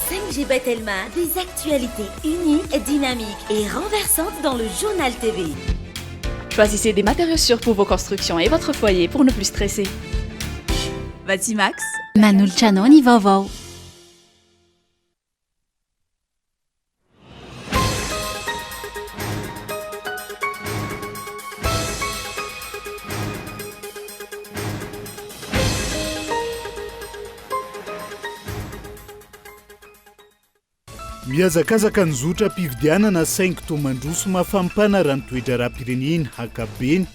5G by Telma, des actualités uniques, dynamiques et renversantes dans le Journal TV. Choisissez des matériaux sûrs pour vos constructions et votre foyer pour ne plus stresser. Batimax. Manolotra anao ny vaovao. Mihazakazaka ny zotram-pifidianana saingy toa mandroso mafampana raha ny toe-draharaham-pirenena ankapobeny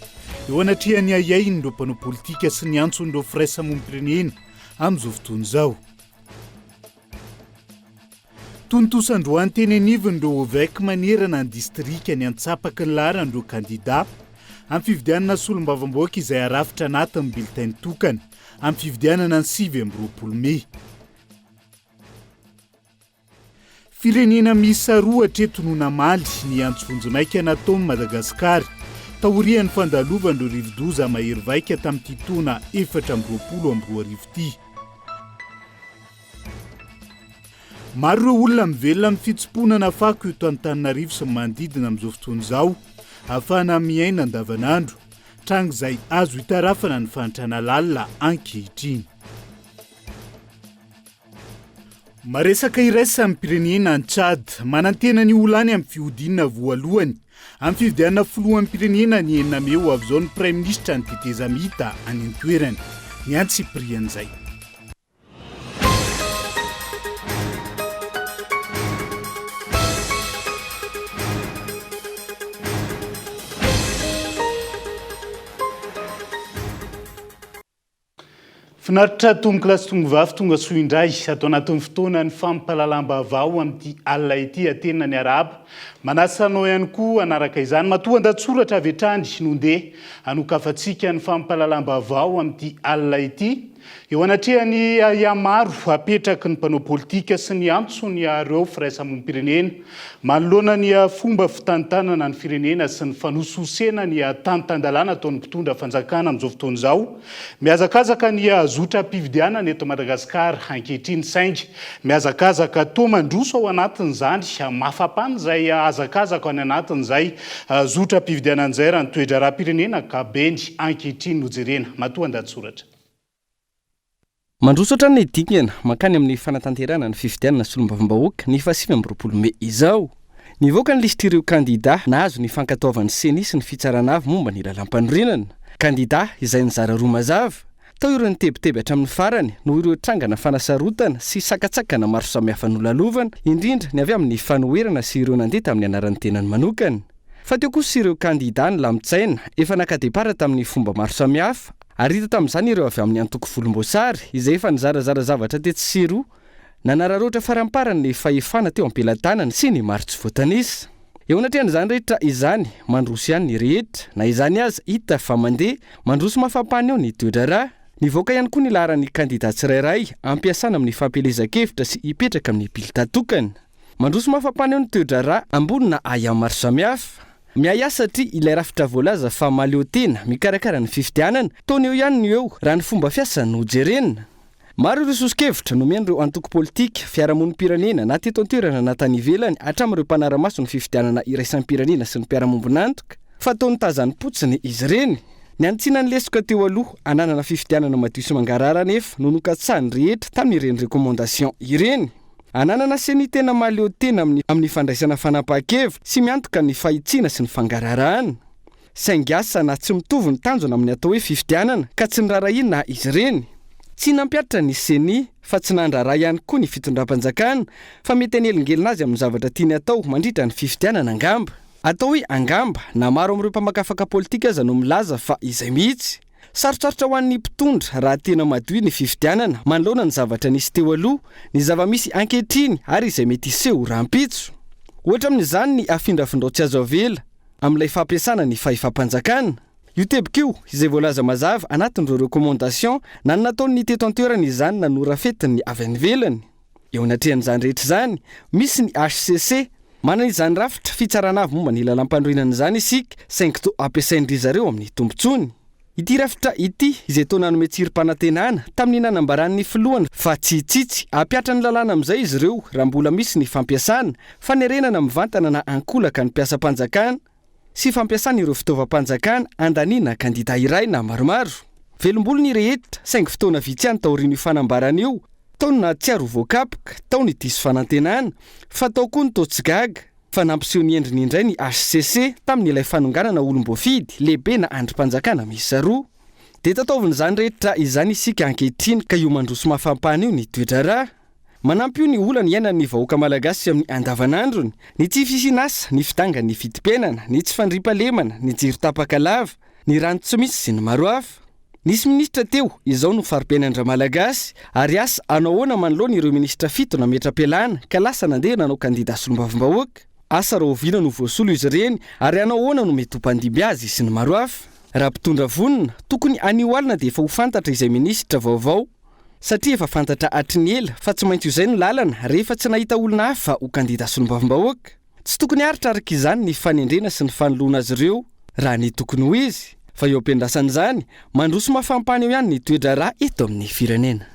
eo anatrehan'ny ahiahin'ireo mpanao politika sy ny antson'ireo firaisamonim-pirenena amin'izao fotoana izao. Tontosa androany teny anivon'ireo OVEC manerana ny distrika ny antsapaky ny laharan'ireo kandidà amin'ny fifidianana solombavambahoaka izay harafitra anatin'ny bulletin tokana amin'ny fifidianana ny 29 mey. Firenena miisa roa hatreto no namaly ny antso vonjimaika nataon'i Madagasikara taorian'ny fandalovan'ireo rivodoza mahery vaika tamin'ity taona 2024 ity. Maro ireo olona mivelona amin'ny fitsimponana fako eto Antananarivo sy ny manodidina amin'izao fotoana izao, ahafahana miaina andavanandro, tranga izay azo itarafana ny fahantrana lalina ankehitriny. Maresaka iraisam-pirenena any Tchad, manantena ny ho lany amin'ny fihodinana voalohany amin'ny fifidianana filoham-pirenena ny enina mey ho avy izao ny praiminisitra ny tetezamita any an-toerana. Ny antsipirian'izay. Finaritra tompokolahy sy tompovavy tonga soa indray ato anatin'ny fotoana ny fampahalalam-baovao amin'ity alina ity Atenina ny arahaba. Manasa anao ihany koa hanaraka izany. Matoa an-datsoratra avy hatrany no ndeha hanokafantsika ny fampahalalam-baovao amin'ity alina ity. Eo anatrehan'ny ahiahy maro apetraky ny mpanao politika sy ny antsony ireo firaisamonim-pirenena manoloana ny fomba fitantanana ny firenena sy ny fanosihosena ny tany tan-dalàna ataon'ny mpitondra fanjakana amin'izao fotoana izao, mihazakazaka ny zotram-pifidianana eto Madagasikara ankehitriny saingy mihazakazaka toa mandroso ao anatin'izany mafapana izay hazakazaka any anatin'izay zotram-pifidianana izay raha ny toe-draharaham-pirenena ankapobeny ankehitriny no jerena. Matoa an-dahatsoratra. Mandroso hatrany ny dingana mankany amin'ny fanatanterahana ny fifidianana solombavambahoaka ny faha 29 mey izao. Nivoaka ny lisitr'ireo kandidà nahazo ny fankatoavan'ny Ceni sy ny Fitsarana Avo momba ny Lalàmpanorenana. Kandidà izay nizara roa mazava. Tao ireo nitebiteby hatramin'ny farany noho ireo trangana fanasarotana sy sakantsakana maro samihafa nolalovana, indrindra ny avy amin'ny fanoherana sy ireo nandeha tamin'ny anaran'ny tenany manokana. Fa teo kosa ireo kandidà nilamin-tsaina, efa naka depart tamin'ny fomba maro samihafa, Ary hita tamin'izany ireo avy amin'ny antoko volomboasary izay efa nizarazara zavatra tetsy sy eroa, nanararaotra faramparany ny fahefana teo am-pelatanany sy ny maro tsy voatanisa. Eo anatrehan'izany rehetra izany, mandroso ihany ny rehetra, na izany aza hita fa mandeha, mandroso mafampana eo ny toe-draharaha. Nivoaka ihany koa ny laharan'ny kandida tsirairay ampiasana amin'ny fampielezan-kevitra sy hipetraka amin'ny bilta tokana. Mandroso mafampana eo ny toe-draharaha ambonina ahiahy maro samihafa. Miahiahy satria ilay rafitra voalaza fa mahaleo tena mikarakara ny fifidianana, toa ny eo ihany no eo raha ny fomba fiasa no jerena. Maro ireo soso-kevitra nomen'ireo antoko politika, fiarahamonim-pirenena na teto an-toerana na tany ivelany hatramin'ireo mpanara-maso ny fifidianana iraisam-pirenena sy ny mpiara-mombon'antoka fa toa nitazam-potsiny izy ireny. Ny hanitsiana ny lesoka teo aloha hananana fifidianana madio sy mangarahara anefa no nokatsahan'ny rehetra tamin'ireny recommandation ireny. Ananana ceni tena mahaleo tena amin'ny amin'ny fandraisana fanapahan-kevitra sy miantoka ny fahitsiana sy ny fangaraharahana. Saingy asa na tsy mitovy ny tanjona amin'ny atao hoe fifidianana ka tsy niraharahiana izy ireny. Tsy nampihatra ny ceni fa tsy nandraharaha ihany koa ny fitondram-panjakana fa mety hanelingelina azy amin'ny zavatra tiany atao mandritra ny fifidianana angamba. Atao hoe angamba na maro amin'ireo mpamakafaka politika aza no milaza fa izay mihitsy. Sarotsarotra ho an'ny mpitondra raha tena madio ny fifidianana manoloana ny zavatra nisy teo aloha, ny zava-misy ankehitriny ary izay mety hiseho rahampitso. Ohatra amin'izany ny afindrafindrao tsy azo avela amin'ilay fampiasana ny fahefam-panjakana. Io teboka io, izay voalaza mazava anatin'ireo recommandations na ny nataon'ny teto an-toerana izany na norafetin'ny avy any ivelany. Eo anatrehan'izany rehetra izany, misy ny hcc. Manana izany rafitra fitsarana avo momba ny lalàmpanorenana izany isika, saingy toa ampiasain-dry zareo amin'ny tombontsoany. Ity rafitra ity izay toa nanome tsirim-panantenana tamin'ny nanambaran'ny filohany fa tsy hitsitsy hampihatra ny lalàna amin'izay izy ireo raha mbola misy ny fampiasana fanerenana mivantana na ankolaka ny mpiasam-panjakana sy fampiasana ireo fitaovam-panjakana handaniana kandida iray na maromaro. Velombolo ny rehetra saingy fotoana vitsy ihany taorian'io fanambarana io tao ny nahatsiaro ho voakapoka, tao ny diso fanantenana fa tao koa ny toa tsy gaga fa nampiseho ny endriny indray ny hcc tamin'ilay fanonganana olom-boafidy lehibe na andrim-panjakana miisa roa. Dia tataovin'izany rehetra izany isika ankehitriny ka io mandroso mafampana io ny toe-draharaha. Manampy io ny olana iainan'ny vahoaka malagasy amin'ny andavanandrony, ny tsy fisian'asa, ny fidangan'ny vidim-piainana, ny tsy fandriampahalemana, ny jiro tapaka lava, ny rano tsy misy sy ny maro hafa. Nisy minisitra teo, izao no fari-piainan-dRamalagasy, ary asa hanao ahoana manoloana ireo minisitra fito nametra-pialana ka lasa nandeha nanao kandida solombavambahoaka? Asa rahoviana no voasolo izy ireny ary hanao ahoana no mety ho mpandimby azy sy ny maro hafa? Raha mpitondra vonona, tokony anio alina dia efa ho fantatra izay minisitra vaovao satria efa fantatra hatry ny ela fa tsy maintsy ho izay no lalana rehefa tsy nahita olona hafa ho kandida solombavambahoaka. Tsy tokony haharitra araka izany ny fanendrena sy ny fanoloana azy ireo raha ny tokony ho izy, fa eo am-piandrasana izany, mandroso mafampana eo ihany ny toe-draharaha eto amin'ny firenena.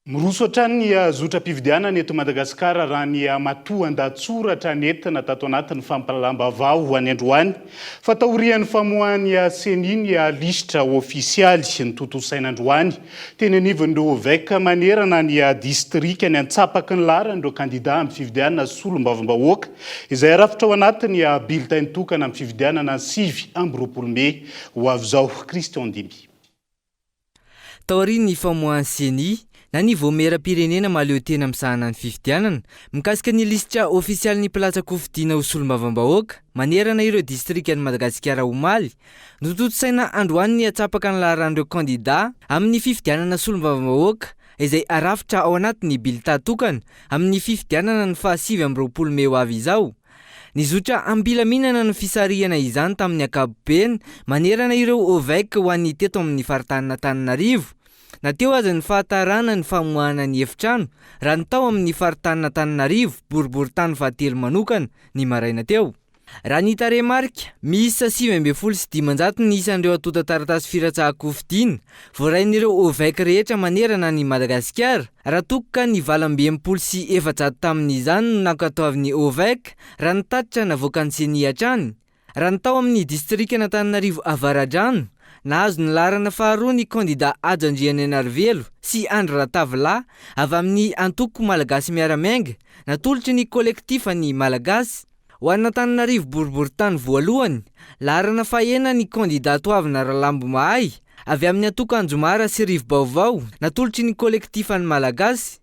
Miroso hatrany ny zotram-pifidianana eto Madagasikara raha ny matoan-dahatsoratra nentina tato anatin'ny fampahalalam-baovao ho an'ny androany fa taorian'ny famoahan'ny Ceni ny lisitra ofisialy notontosaina androany Teny anivon'ireo Ovec manerana ny distrika ny antsapaky ny laharan'ireo kandida amin'ny fifidianana solombavambahoaka izay harafitra ao anatin'ny bulletin tokana amin'ny fifidianana ny 29 mey ho avy izao. Christian Ndimby. Taorian'ny famoahan'ny Ceni, na ny Vaomieram-pirenena mahaleo tena misahana ny fifidianana, mikasika ny lisitra ofisialin'ny mpilatsa-kofidina ho solombavambahoaka manerana ireo distrikan'i Madagasikara omaly, Notontosaina androany ny atsapaka ny laharan'ireo kandidà amin'ny fifidianana solombavambahoaka izay arafitra ao anatin'ny bilità tokana amin'ny fifidianana ny faha 29 mey ho avy izao. Nizotra am-pilaminana ny fisarihana izany tamin'ny ankapobeny manerana ireo OVEC ho an'ny teto amin'ny faritanin'Antananarivo. Na teo aza ny fahatarana ny famoahana ny efitrano raha ny tao amin'ny faritanin'Antananarivo boriborintany fahatelo manokana ny maraina teo. Raha ny tarehimarika, miisa 519 ny isan'ireo antontan-taratasy firatsahan-kofidina voarain'ireo OVEC rehetra manerana an'i Madagasikara, raha toa ka ny 468 tamin'izany no nankatoavin'ny OVEC, raha ny tatitra navoakan'ny Ceni hatrany. Raha ny tao amin'ny distrikan'Antananarivo Avaradrano, nahazo ny laharana faharoa ny kandida Hajo Andrianainarivelo sy Andry Ratavilahy avy amin'ny antoko Malagasy Miara-Miainga, natolotry ny Kolektifan'ny Malagasy. Ho an'Antananarivo boriborintany voalohany, laharana fahenina ny kandida Toavina Ralambomahay, avy amin'ny antoko Anjomara sy Rivobaovao, natolotry ny Kolektifan'ny Malagasy.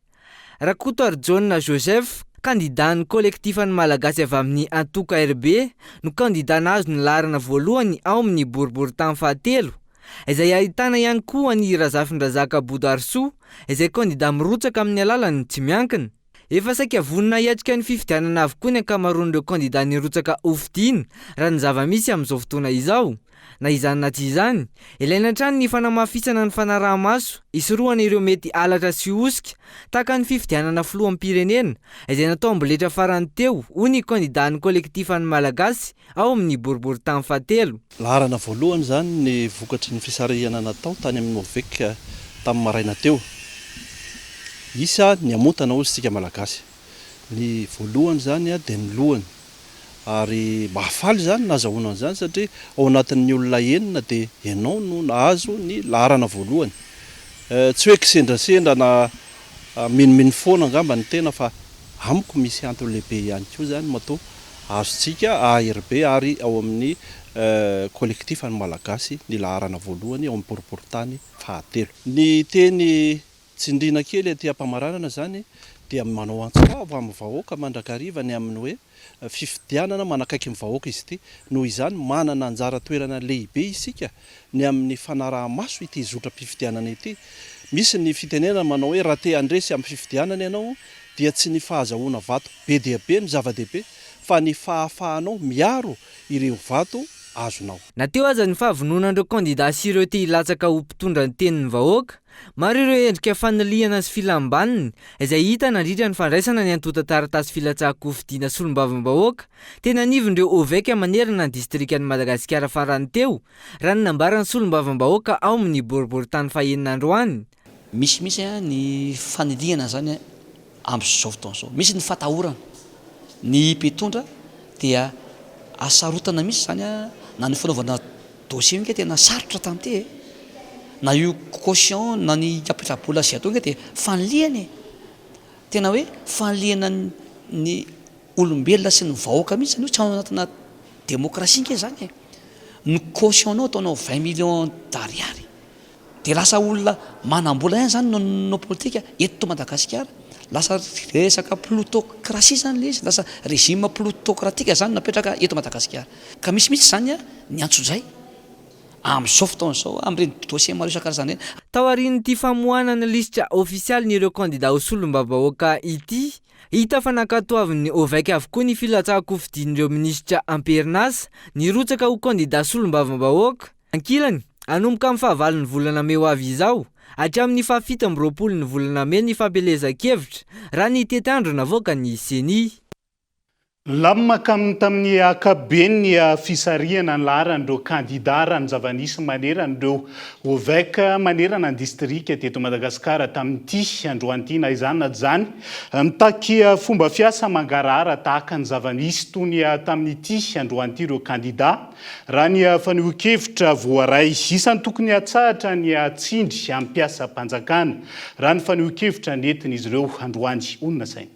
Rakotoarijaona Joseph, kandidan'ny Kolektifan'ny Malagasy avy amin'ny antoko ARB, no kandida nahazo ny laharana voalohany ao amin'ny boriborintany fahatelo, izay ahitana ihany koa an'i Razafindrazaka Bodoarisoa, izay kandida mirotsaka amin'ny alalan'ny tsy miankina. Efa saika vonona hiatrika ny fifidianana avokoa ny ankamaroan'ireo kandida nirotsaka hofidiana, raha ny zava-misy amin'izao fotoana izao. Na izany na tsy izany, ilaina hatrany ny fanamafisana ny fanaraha-maso hisorohana ireo mety halatra sy hosoka, tahaka ny fifidianana filoham-pirenena, izay natao amboletra farany teo, hoy ny kandidan'ny Kolektifan'ny Malagasy ao amin'ny boriborintany fahatelo. Laharana voalohany izany ny vokatry ny fisarihana natao tany amin'ny OVEC tamin'ny maraina teo. Isa ny hamontana hozy isika Malagasy. Ny voalohany izany dia ny lohany. Ary mahafaly izany nahazahoana an'izany satria ao anatin'ny olona enina dia ianao no nahazo ny laharana voalohany. Tsy hoe kisendrasendra na minomino foana angamba ny tena fa amiko misy antony lehibe ihany koa izany matoa Azontsika ARB ary ao amin'ny Collectif an'ny Malagasy ny laharana voalohany ao amin'ny boriborintany fahatelo. Ny teny tsindriana kely aty am-pamaranana izany dia manao antso avo amin'ny vahoaka mandrakariva ny amin'ny hoe fifidianana manakaiky ny vahoaka izy ity. Noho izany manana anjara toerana lehibe isika ny amin'ny fanaraha-maso ity zotram-pifidianana ity. Misy ny fitenenana manao hoe raha te handresy amin'ny fifidianana ianao dia tsy ny fahazahoana vato be dia be no zava-dehibe fa ny fahafahanao miaro ireo vato. azonao. Na teo aza ny fahavononan'ireo kandidà sy ireo te hilatsaka ho mpitondra ny tenin'ny vahoaka, maro ireo endrika fanilihana sy filam-baniny izay hita nandritra ny fandraisana ny antontan-taratasy filatsahan-kofidina solombavambahoaka teny anivon'ireo OVEC manerana ny distrikan'i Madagasikara farany teo, raha ny nambaran'ny solombavambahoaka ao amin'ny boriborintany fahenina androany. Misy mihitsy ny fanilihana izany amin'izao fotoana izao. Misy ny fatahorana. Ny mpitondra dia hasarotana mihitsy izany na ny fanaovana dossier io ange tena sarotra tamin'ity e. Na io caution na ny apetra-bola izay atao ange dia fanilihana e. Tena hoe fanilihana ny olombelona sy ny vahoaka mihitsy izany io, tsy ao anatina demokrasia ange izany e. Ny caution-nao ataonao 20 millions d'ariary. Dia lasa olona manam-bola ihany izany no nanao politika eto Madagasikara. Lasa resaka ploutocratie izany ilay izy, lasa régime ploutocratique izany napetraka eto Madagasikara. Ka misy mihitsy izany ny antsojay amin'izao fotoana izao amin'ireny dossier maro isan-karazany ireny. Taorian'ity famoahana ny lisitra ofisialin'ireo kandida ho solombavambahoaka ity, hita fa nankatoavin'ny OVEC avokoa ny filatsahan-kofidin'ireo minisitra am-perinasa nirotsaka ho kandida solombavambahoaka. Ankilany, hanomboka amin'ny fahavalon'ny volana mey ho avy izao, hatramin'ny fahafito amby roapolon'ny volana mey ny fampielezan-kevitra, raha ny tetiandro navoakan'ny Ceni. Nilamina tamin'ny ankapobeny ny fisarihana ny laharan'ireo kandidà raha ny zava-nisy manerana ireo OVEC manerana ny distrika teto Madagasikara tamin'ity androany ity. Na izany na tsy izany, mitaky fomba fiasa mangarahara tahaka ny zava-nisy toy ny tamin'ity androany ity ireo kandidà. Raha ny fanehoan-kevitra voaray, isan'ny tokony hatsahatra ny tsindry amin'ny mpiasam-panjakana, raha ny fanehoan-kevitra nentin'izy ireo androany. Honina saina.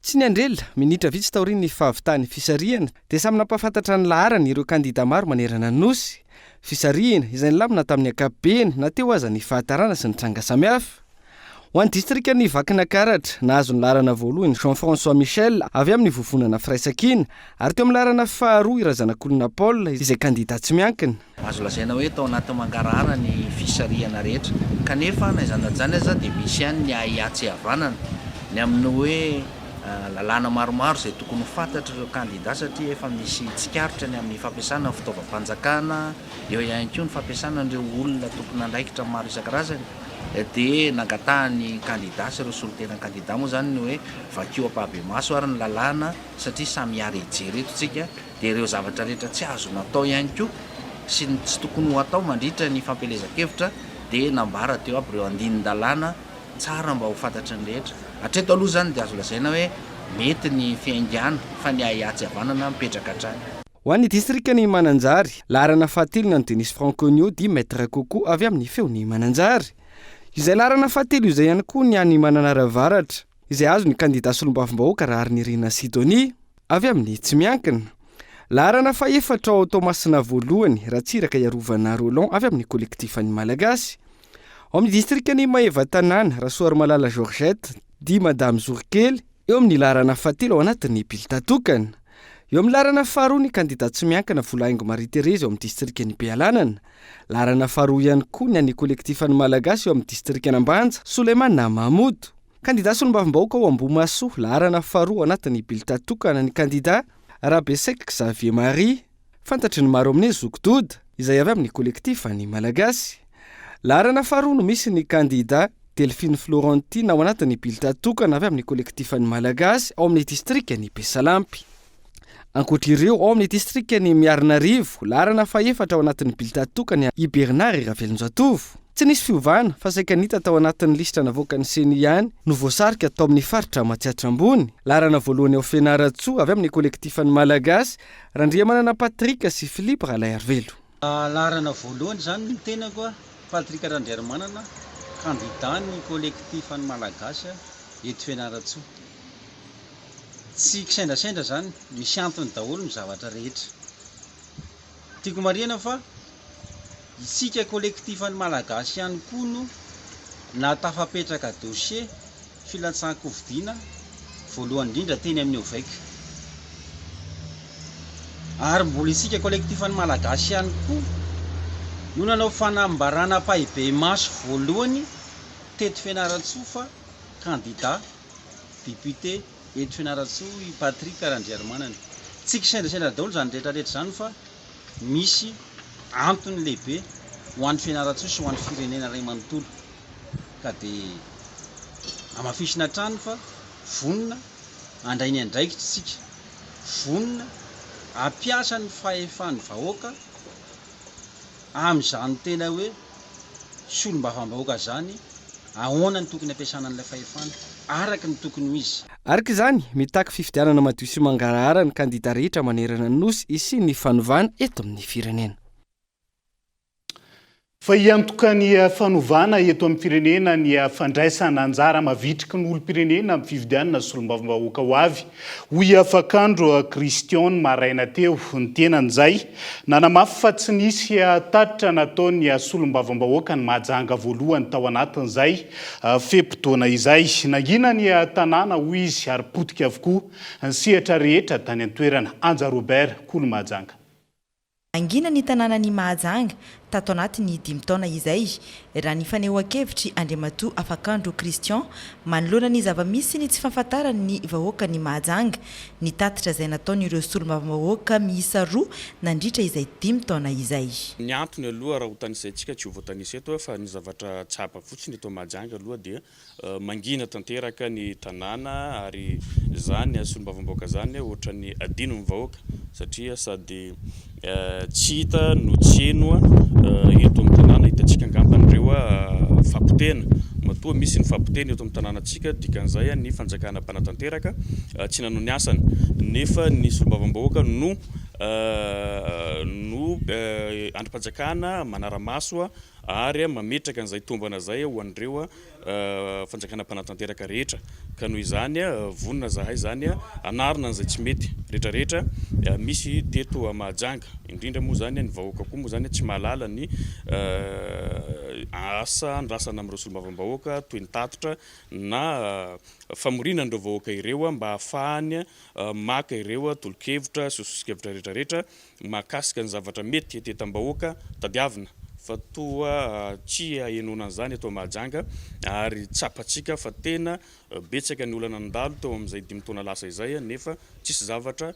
Tsy niandry ela, minitra vitsy taorian'ny fahavitan'ny fisarihana, dia samy nampahafantatra ny laharany ireo kandida maro manerana ny Nosy. Fisarihana izay nilamina tamin'ny ankapobeny na teo aza ny fahatarana sy ny tranga samihafa. Ho an'ny distrikan'i Vakinankaratra, nahazo ny laharana voalohany Jean François Michel avy amin'ny Vovonana Firaisankina ary teo amin'ny laharana faharoa i Razanakolona Paul izay kandida tsy miankina. Azo lazaina hoe tao anatin'ny mangarahara ny fisarihana rehetra. Kanefa na izany na izany aza dia misy ihany ny ahiahy tsy havanana ny amin'ny hoe lalàna maromaro izay tokony ho fantatr'ireo kandida satria efa misy tsikaritra ny amin'ny fampiasana ny fitaovam-panjakana, eo ihany koa ny fampiasana an'ireo olona tompon'andraikitra maro isan-karazany. Dia nangatahan'ny kandida sy ireo solontenan'ny kandida moa izany ny hoe vakio ampahibemaso ary ny lalàna satria samy hiara-hijery eto isika, dia ireo zavatra rehetra tsy azo natao ihany koa sy ny tsy tokony ho atao mandritra ny fampielezan-kevitra dia nambara teo aby ireo andinin-dalàna tsara mba ho fantatry ny rehetra. Hatreto aloha izany dia azo lazaina hoe mety ny fiaingàna fa ny ahiahy tsy havanana mipetraka hatrany. Ho an'ny distrikan'i Mananjary, laharana fahatelo ny an'i Denis Franconio dit Maître Coco avy amin'ny Feon'i Mananjary. Izay laharana fahatelo izay ihany koa ny an'i Mananara Avaratra, izay azon'ny kandida solombavambahoaka Raharinirina Sidonie, avy amin'ny tsy miankina. Laharana fahefatra ao Toamasina voalohany, Ratsiraka Iarovana Roland avy amin'ny Kolektifan'ny Malagasy. Ao amin'ny distrikan'i Maevatanàna, Rasoarimalala Georgette, dit Madame Zorikely, Eo amin'ny laharana fahatelo ao anatin'ny bilta tokana. Eo amin'ny laharana faharoa ny kandida tsy miankina Volahaingo Marie Therese eo amin'ny distrikan'i Bealanana. Laharana faharoa ihany koa ny an'ny kolektifan'ny Malagasy eo amin'ny distrikan'Ambanja, Souleymane Mahamoud. Kandida solombavambahoaka ao Ambohimahasoa, laharana faharoa ao anatin'ny bilta tokana ny kandida Rabeseky Xavier Marie. Fantatry ny maro amin'ny hoe Zoky Doda, izay avy amin'ny Kolektifa ny Malagasy. Laharana faharoa no misy ny kandida Delphine Florentine ao anatin'ny bilta tokana avy amin'ny Kolektifan'ny Malagasy ao amin'ny distrikan'i Besalampy. Ankoatra ireo, ao amin'ny distrikan'i Miarinarivo, laharana fahefatra ao anatin'ny bilta tokana i Bernard Ravelonjatovo. Tsy nisy fiovana fa saika ny hita tao anatin'ny lisitra navoakan'ny Ceni ihany no voasarika tao amin'ny faritra Matsiatra Ambony. Laharana voalohany ao Fianarantsoa avy amin'ny Kolektifan'ny Malagasy, Randriamanana Patrick sy Philippe Ralaiarivelo. Laharana voalohany izany ny tenako, Patrick Randriarimanana, kandida ny Collectif an'ny Malagasy eto Fianarantsoa. Tsy kisendrasendra izany, misy antony daholo ny zavatra rehetra. Tiako marihana fa isika Collectif an'ny Malagasy ihany koa no nahatafapetraka dossier filatsahan-kofidiana voalohany indrindra teny amin'ny OVEC. Ary mbola isika Collectif an'ny Malagasy ihany koa no nanao fanambarana ampahibemaso voalohany teto Fianarantsoa fa kandida député eto Fianarantsoa i Patrick Randriarimanana. Tsy kisendrasendra daholo izany rehetra rehetra izany fa. misy antony lehibe ho an'i Fianarantsoa sy ho an'ny firenena iray manontolo ka dia hamafisina hatrany fa vonona handray ny andraikitra isika, vonona hampiasa ny fahefan'ny vahoaka amin'izany tena hoe solombavambahoaka izany, ahoana no tokony hampiasana an'ilay fahefana araka ny tokony ho izy. Araka izany, mitaky fifidianana madio sy mangarahara ny kandida rehetra manerana ny Nosy hisian'ny fanovana eto amin'ny firenena. Fa hiantoka ny fanovana eto amin'ny firenena ny fandraisana anjara mavitriky ny olom-pirenena amin'ny fifidianana solombavambahoaka ho avy, hoy Afakandro Christian ny maraina teo. Ny tenany izay nanamafy fa tsy nisy tatitra nataon'ny solombavambahoakan'i Mahajanga voalohany tao anatin'izay fe-potoana izay. Nangina ny tanàna, hoy izy, ary potika avokoa ny sehatra rehetra tany an-toerana. Anja Robert, Kolo Mahajanga. Nangina ny tanànan'i Mahajanga tato anatin'ny dimy taona izay, raha ny fanehoan-kevitr'i Andriamatoa Afakandro Christian manoloana ny zava-misy sy ny tsy fahafantaran'ny vahoakan'i Mahajanga ny tatitra izay nataon'ireo solombavambahoaka miisa roa nandritra izay dimy taona izay. Ny antony aloha raha ho tanisaintsika tsy ho voatanisa eto fa ny zavatra tsapa fotsiny eto Mahajanga aloha dia Mangina tanteraka ny tanàna ary izany solombavambahoaka izany ohatran'ny adinon'ny vahoaka satria sady tsy hita no tsy heno eto amin'ny tanàna, hitantsika angamba an'ireo fapotehana, matoa misy ny fapotehana eto amin'ny tanànantsika dikan'izay ny fanjakana mpanatanteraka tsy nanao ny asany nefa ny solombavambahoaka no no andrim-panjakana manara-maso ary mametraka an'izay tombana izay ho an'ireo fanjakana mpanatanteraka rehetra ka noho izany vonona zahay izany hanarina an'izay tsy mety rehetra rehetra misy teto Mahajanga indrindra moa izany ny vahoaka koa moa izany tsy mahalala ny asa andrasana amin'ireo solombavambahoaka toy ny tatitra na famoriana an'ireo vahoaka ireo mba hahafahany maka ireo tolo-kevitra sy soso-kevitra rehetra rehetra mahakasika ny zavatra mety hetetam-bahoaka tadiavina fa toa tsy ahenoana an'izany eto Mahajanga ary tsapantsika fa tena betsaka ny olana nandalo teo amin'izay dimy taona lasa izay nefa tsisy zavatra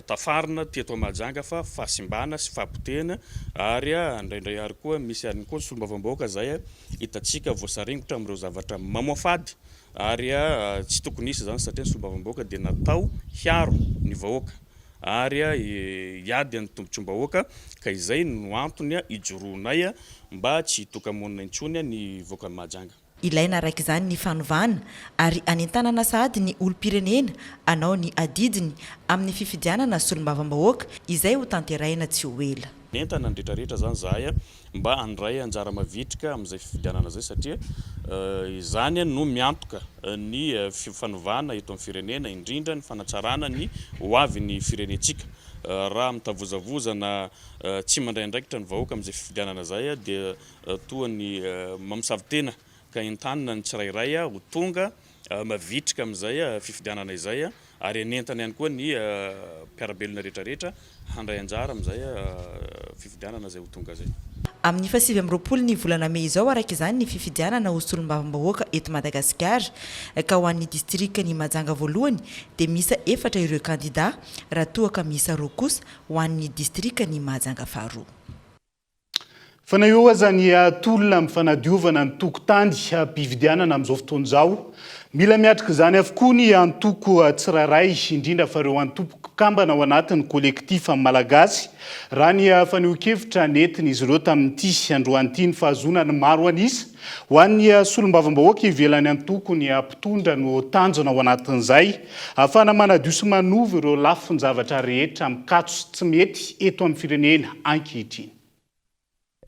tafarina teto Mahajanga fa fahasimbana sy fahapotehana ary indraindray ary koa misy ihany koa ny solombavambahoaka izay hitantsika voasaringotra amin'ireo zavatra mamoafady ary tsy tokony hisy izany satria ny solombavambahoaka dia natao hiaro ny vahoaka ary hiady ny tombontsoam-bahoaka ka izay no antony ijoroanay mba tsy hitoka-monina intsony ny vahoakan'i Mahajanga. Ilaina araka izany ny fanovana ary anentanana sahady ny olom-pirenena hanao ny adidiny amin'ny fifidianana solombavambahoaka izay ho tanterahina tsy ho ela. Manentana ny rehetrarehetra izany izahay mba handray anjara mavitrika amin'izay fifidianana izay satria izany no miantoka ny fanovana eto amin'ny firenena, indrindra ny fanatsarana ny hoavin'ny firenentsika. Raha mitavozavoza na tsy mandray andraikitra ny vahoaka amin'izay fifidianana izay dia toa ny mamosavy tena ka entanina ny tsirairay ho tonga mavitrika amin'izay fifidianana izay ary hanentana ihany koa ny mpiara-belona rehetrarehetra handray anjara amin'izay fifidianana izay ho tonga izay. Amin'ny faha 29 ny volana mey izao araka izany ny fifidianana ho solombavambahoaka eto Madagasikara ka ho an'ny distrikan'i Mahajanga voalohany dia miisa efatra ireo kandida raha toa ka miisa roa kosa ho an'ny distrikan'i Mahajanga faharoa. Fa na eo aza ny tolona amin'ny fanadiovana ny tokotany am-pividianana amin'izao fotoana izao, mila miatrika izany avokoa ny antoko tsirairay, indrindra fa ireo antoko mpikambana ao anatin'ny Kolektifa Malagasy, raha ny fanehoan-kevitra nentin'izy ireo tamin'ity androany ity. Ny fahazoana ny maro an'isa ho an'ny solombavambahoaka ivelan'ny antoko ny mpitondra no tanjona ao anatin'izay, ahafahana manadio sy manova ireo lafin-javatra rehetra mikatso sy tsy mety eto amin'ny firenena ankehitriny.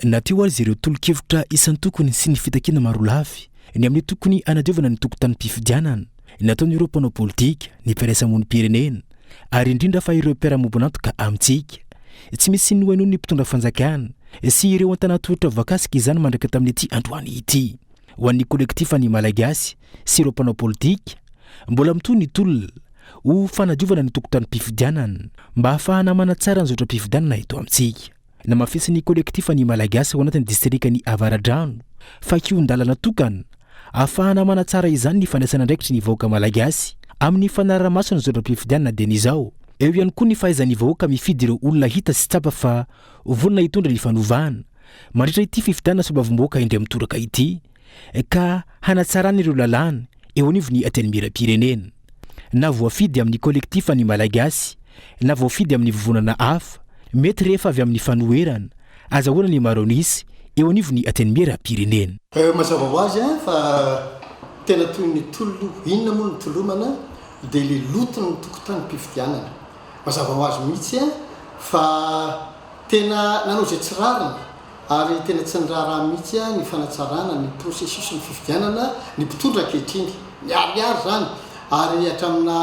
Na teo aza ireo tolo-kevitra isan-tokony sy ny fitakiana marolafy ny amin'ny tokony hanadiovana ny tokotanim-pifidianana nataon'ireo mpanao politika, ny firaisamonim-pirenena ary indrindra fa ireo mpiara-miombon'antoka amintsika, tsy misy nohenoin'ny mpitondra fanjakana sy ireo antanatohitra voakasika izany mandraka tamin'ity androany ity. Ho an'ny kolektifa ny Malagasy sy ireo mpanao politika, mbola mitohy ny tolona ho fanadiovana ny tokotanim-pifidianana mba hahafahana manatsara ny zotram-pifidianana eto amintsika. Namafisin'ny kolektifa ny Malagasy ao anatin'ny distrikan'i Avaradrano fa kihon-dalana tokana ahafahana manatsara izany ny fandraisana andraikitry ny vahoaka Malagasy amin'ny fanarahamaso ny zotram-pifidianana dieny izao. Eo ihany koa ny fahaizan'ny vahoaka mifidy ireo olona hita sy tsapa fa vonona hitondra ny fanovana mandritra ity fifidianana solombavambahoaka indray mitoraka ity ka hanatsarana ireo lalàna eo anivon'ny Antenimierampirenena. Na voafidy amin'ny kolektifa ny Malagasy na voafidy amin'ny vovonana hafa, mety rehefa avy amin'ny fanoherana, azahoana ny maro an'isa eo anivon'ny Antenimierampirenena. Mazava ho azy fa tena toy ny tolona io. Inona moa no tolomana? Dia ilay loton'ny tokotanim-pifidianana. Mazava ho azy mihitsy fa tena nanao izay tsy rariny ary tena tsy niraharaha mihitsy ny fanatsarana ny processus ny fifidianana ny mpitondra ankehitriny. Miharihary izany ary hatramina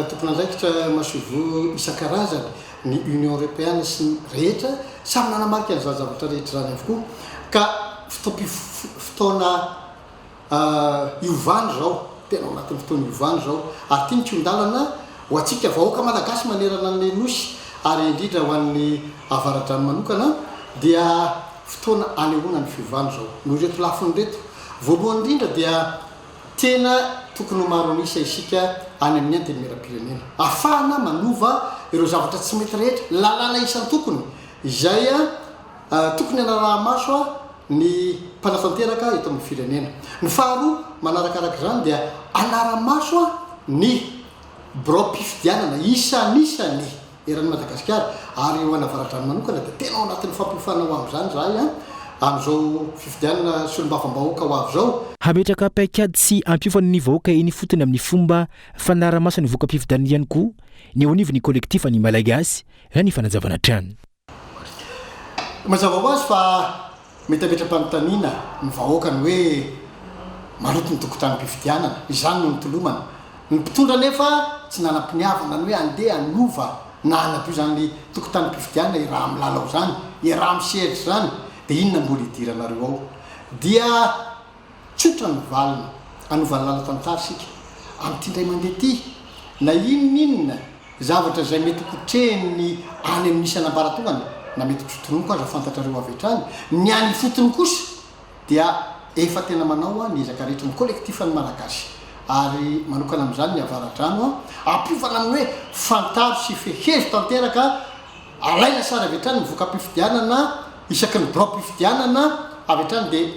tompon'andraikitra masoivoho isan-karazany, ny Union Europeana sy ny rehetra, samy nanamarika an'izany zavatra rehetra izany avokoa. Ka fotoam-fotoana hiovana izao, tena ao anatin'ny fotoana hiovana izao. Ary ity ny kihon-dalana ho antsika vahoaka malagasy manerana ny Nosy ary indrindra ho an'ny Avaradrano manokana dia fotoana anehoana ny fiovana izao. Noho ireto lafiny ireto, voalohany indrindra dia tena tokony ho maro an'isa isika any amin'ny Antenimierampirenena. Ahafahana manova ireo zavatra tsy mety rehetra, lalàna isan-tokony izay tokony hanaraha-maso ny mpanatanteraka eto amin'ny firenena. Ny faharoa manarakaraka izany dia hanara-maso ny biraom-pifidianana isanisany eran'i Madagasikara ary ho an'Avaradrano manokana dia tena ao anatin'ny fampiofanana ho amin'izany izahay amin'izao fifidianana solombavambahoaka ho avy izao. Hametraka paikady sy hampiofana ny vahoaka eny ifotony amin'ny fomba fanarahamaso ny voka-pifidianana ihany koa ny eo anivon'ny Kolektifa ny Malagasy, raha ny fanazavana hatrany. Mazava ho azy fa mety hametra-panontaniana ny vahoaka ny hoe maloto ny tokotanim-pifidianana, izany no nitolomana. Ny mpitondra anefa tsy nanam-piniavana ny hoe handeha hanova na hanadio izany tokotanim-pifidianana iaraha-milalao izany, iaraha-misehatra izany, dia inona mbola idiranareo ao? Dia Tsotra ny valiny, hanova ny lalan-tantara isika amin'ity indray mandeha ity, na inon'inona zavatra izay mety ho kotrehin'ny any amin'ny isan'ambaratongany, na mety tsy ho tononiko aza fantatrareo avy hatrany, ny any ifotony kosa dia efa tena manao ny ezaka rehetra ny kolektifan'ny Malagasy ary manokana amin'izany ny Avaradrano ampiofana amin'ny hoe fantaro sy fehezo tanteraka alaina sary avy hatrany ny voka-pifidianana isaky ny biraom-pifidianana avy hatrany dia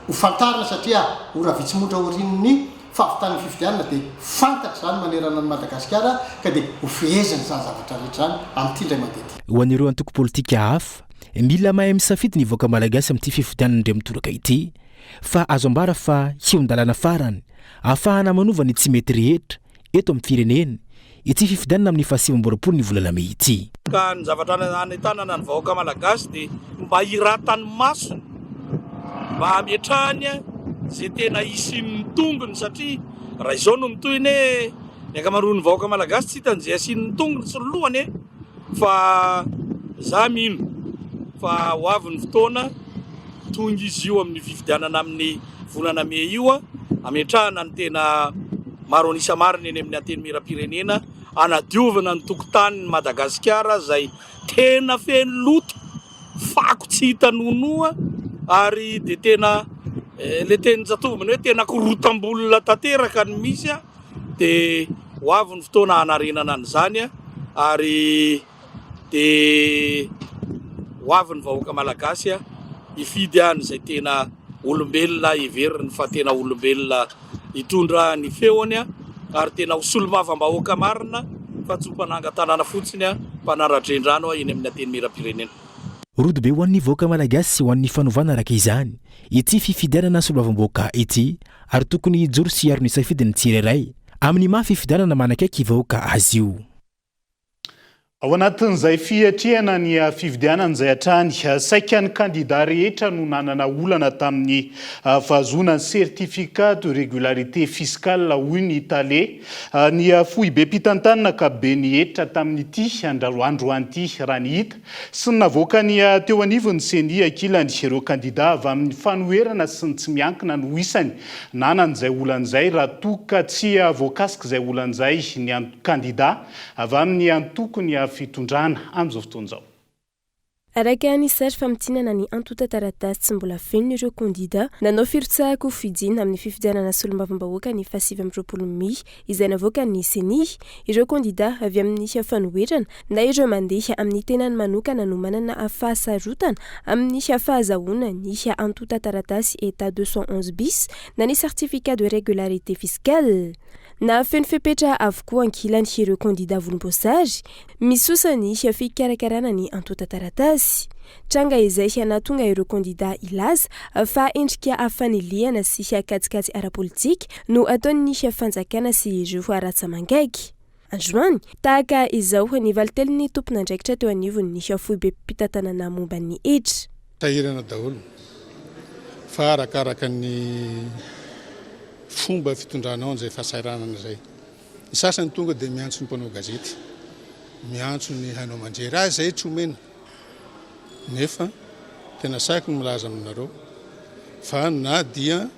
Ho fantarina satria ora vitsy monja aorian'ny fahavitan'ny fifidianana dia fantatra izany manerana an'i Madagasikara ka dia ho fehezina izany zavatra rehetra izany amin'ity indray mandeha ity. Ho an'ireo antoko politika hafa, mila mahay misafidy ny vahoaka malagasy amin'ity fifidianana indray mitoraka ity fa azo ambara fa kihon-dalàna farany ahafahana manova ny tsy mety rehetra eto amin'ny firenena ity fifidianana amin'ny faha 29 ny volana mey ity. Ka ny zavatra anentanana ny vahoaka malagasy dia mba hiratan'ny masony, mba hametrahany izay tena hisian'ny tongony satria raha izao no mitohy anie ny ankamaroan'ny vahoaka malagasy tsy hitany izay hasian'ny tongony sy ny lohany e! Fa za mino fa ho avy ny fotoana tonga izy io amin'ny fifidianana amin'ny volana mey io hametrahana ny tena maro an'isa marina eny amin'ny Antenimierampirenena hanadiovana ny tokotanin'i Madagasikara izay tena feno loto, fako tsy hita nonoa ary dia tena ilay tenin-jatovo manao hoe tena korotam-bolona tanteraka ny misy dia ho avy ny fotoana hanarenana an'izany ary dia ho avy ny vahoaka malagasy hifidy an'izay tena olombelona heveriny fa tena olombelona hitondra ny feony ary tena ho solombavambahoaka marina fa tsy ho mpanangan-tanàna fotsiny mpanara-drenirano eny amin'ny Antenimierampirenena. Rodobe ho an'ny vahoaka malagasy sy ho an'ny fanovana araka izany ity fifidianana solombavambahoaka ity ary tokony hijoro sy hiaro ny safidiny tsirairay amin'ny maha fifidianana manakaiky vahoaka azy io. Ao anatin'izay fiatrehana ny fifidianana izay hatrany, saika ny kandida rehetra no nanana olana tamin'ny fahazoana ny certificat de régularité fiscale, hoy ny tale ny foibem-pitantanana ankapoben'ny hetra tamin'ity androany ity. Raha ny hita sy ny navoakany teo anivon'ny Ceni ankilany, ireo kandida avy amin'ny fanoherana sy ny tsy miankina no isany nanana izay olana izay raha toa ka tsy voakasik'izay olana izay ny kandida Avy amin'ny antoko ny fitondrana amin'izao fotoana izao. Araka ny sary famintinana ny antontan-taratasy tsy mbola feno ireo kandidà nanao firotsahan-kofidina amin'ny fifidianana solombavambahoaka ny faha 29 mey izay navoakan'ny Ceni. Ireo kandidà avy amin'ny fanoherana na ireo mandeha amin'ny tenany manokana no manana fahasarotana amin'ny fahazahoana ny antontan-taratasy Etat 211 bis na ny certificat de régularité fiscale. Nahafeno fepetra avokoa ankilany ireo kandidà volomboasary Misosa ny fikarakarana ny antontan-taratasy. Tranga izay nahatonga ireo kandidà hilaza fa endrika fanilihana sy kajikajy ara-politika no ataon'ny fanjakana sy ireo ratsa-mangaiky. Androany, tahaka izao ny valitelin'ny tompon'andraikitra teo anivon'ny foibem-pitantanana momba ny hetra. Sahirana daholo fa arakaraka ny fomba fitondranao an'izay fahasahiranana izay. Ny sasany tonga dia miantso ny mpanao gazety, miantso ny haino aman-jery, ah izay tsy omena. Nefa tena sahiko ny milaza aminareo fa na dia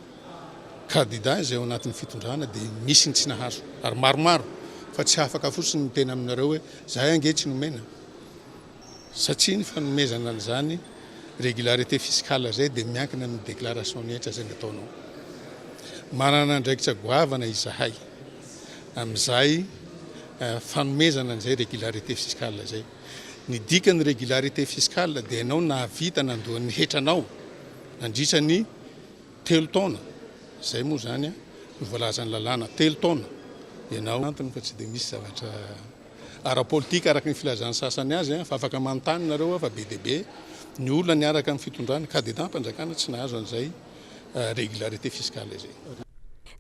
kandida izay ao anatin'ny fitondrana dia misy ny tsy nahazo ary maromaro fa tsy afaka fotsiny miteny aminareo hoe zahay ange tsy nomena. Satria ny fanomezana an'izany régularité fiscale izay dia miankina amin'ny déclaration ny hetra izay nataonao. Manana andraikitra goavana izahay amin'izay fanomezana an'izay régularité fiscale izay. Ny dikan'ny régularité fiscale dia ianao nahavita nandoa ny hetranao nandritra ny telo taona, izay moa izany no voalazan'ny lalàna, telo taona ianao. Antony fa tsy dia misy zavatra Ara-politika araka ny filazan'ny sasany azy fa afaka manontany nareo fa be dia be ny olona niaraka amin'ny fitondrana, kandidam-panjakana tsy nahazo an'izay régularité fiscale izay.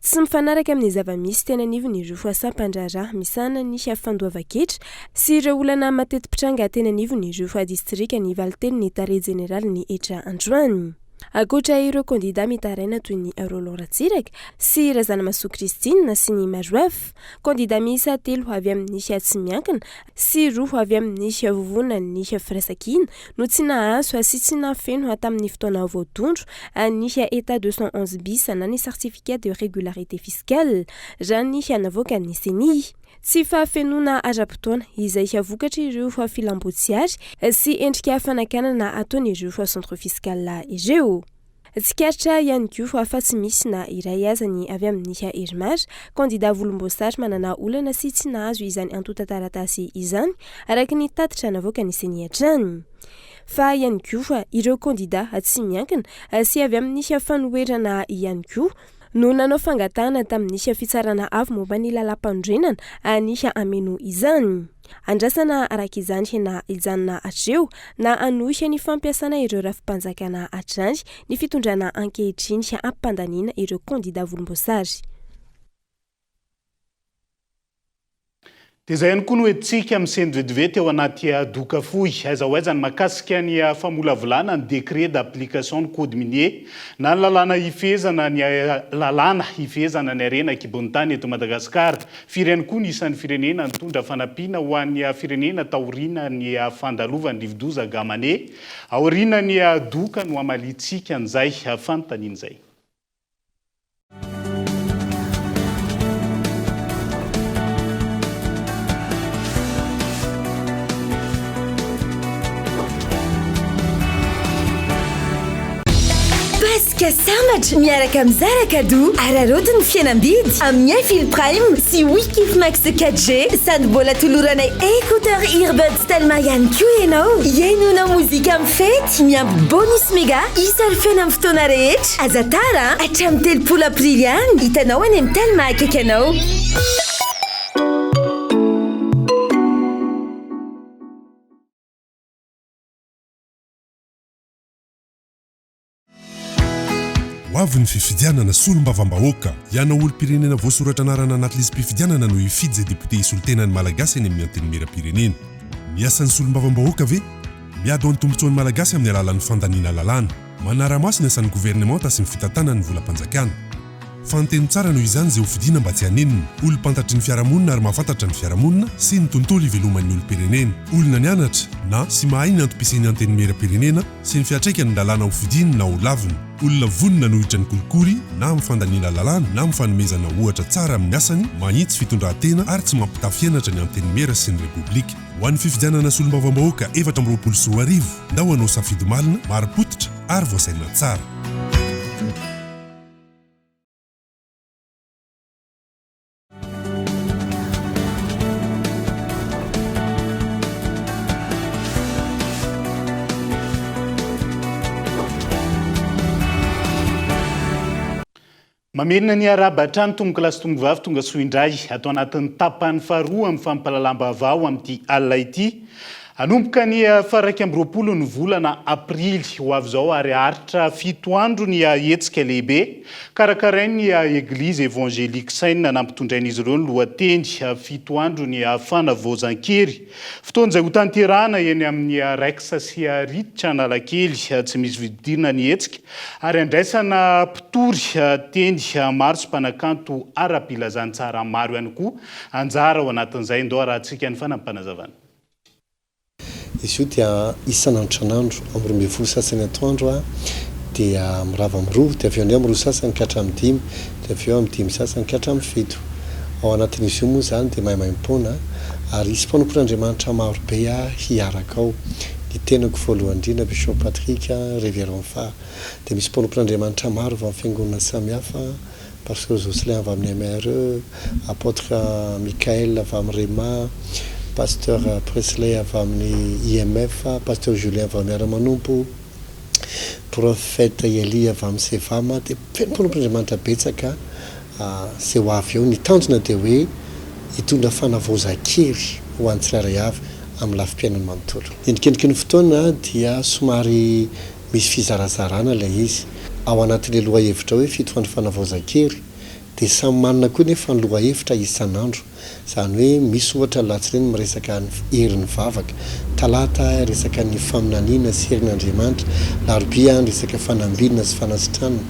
Tsy mifanaraka amin'ny zava-misy teny anivon'ireo sampan-draharaha misahana ny fandoavan-ketra sy ireo olana mateti-pitranga teny anivon'ireo distrika ny valin-tenin'ny tale jeneralin'ny hetra androany. Ankoatra ireo kandida mitaraina toy ny Roland Ratsiraka sy Razanamahasoa Christine sy ny maro hafa, kandida miisa telo avy amin'ny tsy miankina sy roa avy amin'ny vovonan'ny Firaisankina no tsy nahazo sy tsy nahafeno tamin'ny fotoana voatondro ny Etat 211 bis na ny certificat de régularité fiscale, raha ny navoakan'ny Ceni. Tsy fahafenoana ara-potoana izay vokatr'ireo filam-boatsiary sy endrika fanakanana ataon'ireo centre fiscal ireo. Tsikaritra ihany koa fa tsy misy na iray aza ny avy amin'ny Irmar, kandida volomboasary manana olana sy tsy nahazo izany antontan-taratasy izany, araka ny tatitra navoakan'ny Ceni hatrany. Fa ihany koa ireo kandida tsy miankina sy avy amin'ny fanoherana ihany koa no nanao fangatahana tamin'ny Fitsarana Avo momba ny Lalàmpanorenana ny hameno izany. Andrasana araka izany na hijanona hatreo na hanohy ny fampiasana ireo rafi-panjakana hatrany ny fitondrana ankehitriny hampandaniana ireo kandida volomboasary. Dia izay ihany koa no entintsika misento vetivety ao anaty doka fohy. Aiza ho aiza ny mahakasika ny famolavolana ny décret d'application ny code minier na ny lalàna hifehezana ny lalàna hifehezana ny harena an-kibon'ny tany eto Madagasikara. Firy ihany koa ny isan'ny firenena nitondra fanampiana ho an'ny firenena taorian'ny fandalovan'ny rivodoza Gamane. Aorian'ny doka no hamaliantsika an'izay fanontaniana izay. Paska sambatra miaraka amin'ny Zara Cadeau. Araraoty ny fihenam-bidy amin'ny Infil Prime sy Wikif Max 4G sady mbola toloranay écouteur earbuds Telma ihany koa ianao. Hihainoanao mozika amin'ny fety miampy bonus mega Isalofena amin'ny fotoana rehetra. Aza tara a! Hatramin'ny 30 aprily ihany. Hitanao any amin'ny Telma akaiky anao. Ho avy ny fifidianana solombavambahoaka. Ianao olom-pirenena voasoratra anarana anaty lisi-pifidianana no hifidy izay député hisolo tena ny Malagasy any amin'ny Antenimierampirenena. Ny asan'ny solombavambahoaka ve? Miady ho an'ny tombontsoan'ny Malagasy amin'ny alalan'ny fandaniana lalàna. Manara-maso ny asan'ny governemanta sy ny fitantanany ny volam-panjakana. Fanteno tsara noho izany izay hofidiana mba tsy hanenina. Olom-pantatry ny fiarahamonina ary mahafantatra ny fiarahamonina sy ny tontolo iveloman'ny olom-pirenena. Olona nianatra, na, sy mahay ny antom-pisian'ny Antenimierampirenena sy ny fiantraikan'ny lalàna hofidiany na holaviny. Olona vonona hanohitra ny kolikoly na amin'ny fandaniana lalàna na amin'ny fanomezana ohatra tsara amin'ny asany, mahitsy fitondran-tena ary tsy mampitafy henatra ny Antenimiera sy ny Repoblika. Ho an'ny fifidianana solombavambahoaka 2024, ndao hanao safidy malina, marim-pototra ary voasaina tsara. Mamerina ny arahaba hatrany tompokolahy sy tompokovavy tonga soa indray ato anatin'ny tapany faharoa amin'ny fampahalalam-baovao amin'ity alina ity. Hanomboka ny faha-21 ny volana aprily ho avy izao ary haharitra fito andro ny hetsika lehibe karakarain'ny Eglizy Evangelique Saine nampitondrain'izy ireo ny lohateny Fito andro ny fanavaozan-kery. Fotoana izay hotanterahana eny amin'ny Rex sy Ritch Analakely. Tsy misy vidirina ny hetsika ary andraisana mpitory teny maro sy mpanakanto ara-pilazantsara maro ihany koa anjara ao anatin'izay. Ndao arahantsika ny fanampinazavana. Izy io dia isan'andro isan'andro, amin'ny 12 sasany atoandro dia mirava amin'ny roa, dia avy eo indray amin'ny roa sasany ka hatramin'ny dimy, dia avy eo amin'ny dimy sasany ka hatramin'ny fito. Ao anatin'izy io moa izany dia maimaimpoana ary hisy mpanompon'Andriamanitra maro be hiaraka ao. Ny tenako voalohany indrindra, Bishop Patrick, Révérend Fara. Dia misy mpanompon'Andriamanitra maro avy amin'ny fiangonana samihafa. Pasteur Jocelyn avy amin'ny MRE, Apotre Michael avy amin'ny Rhema, Pasteur Presley avy amin'ny IMF, Pasteur Julien avy amin'ny Miara-manompo, Prophète Elie avy amin'ny Sevama, dia feno mpanompon'Andriamanitra betsaka izay ho avy eo. Ny tanjona dia hoe hitondra fanavaozan-kery ho an'ny tsirairay avy amin'ny lafim-piainany manontolo. Ny endrikendriky ny fotoana dia somary Misy fizarazarana ilay izy. Ao anatin'ilay lohahevitra hoe fito andro fanavaozan-kery dia samy manana koa nefa ny lohahevitra isan'andro. Izany hoe misy ohatra alatsinainy miresaka ny herin'ny vavaka, talata resaka ny faminaniana sy herin'Andriamanitra, larobia ny resaka fanambinana sy fanasitranana,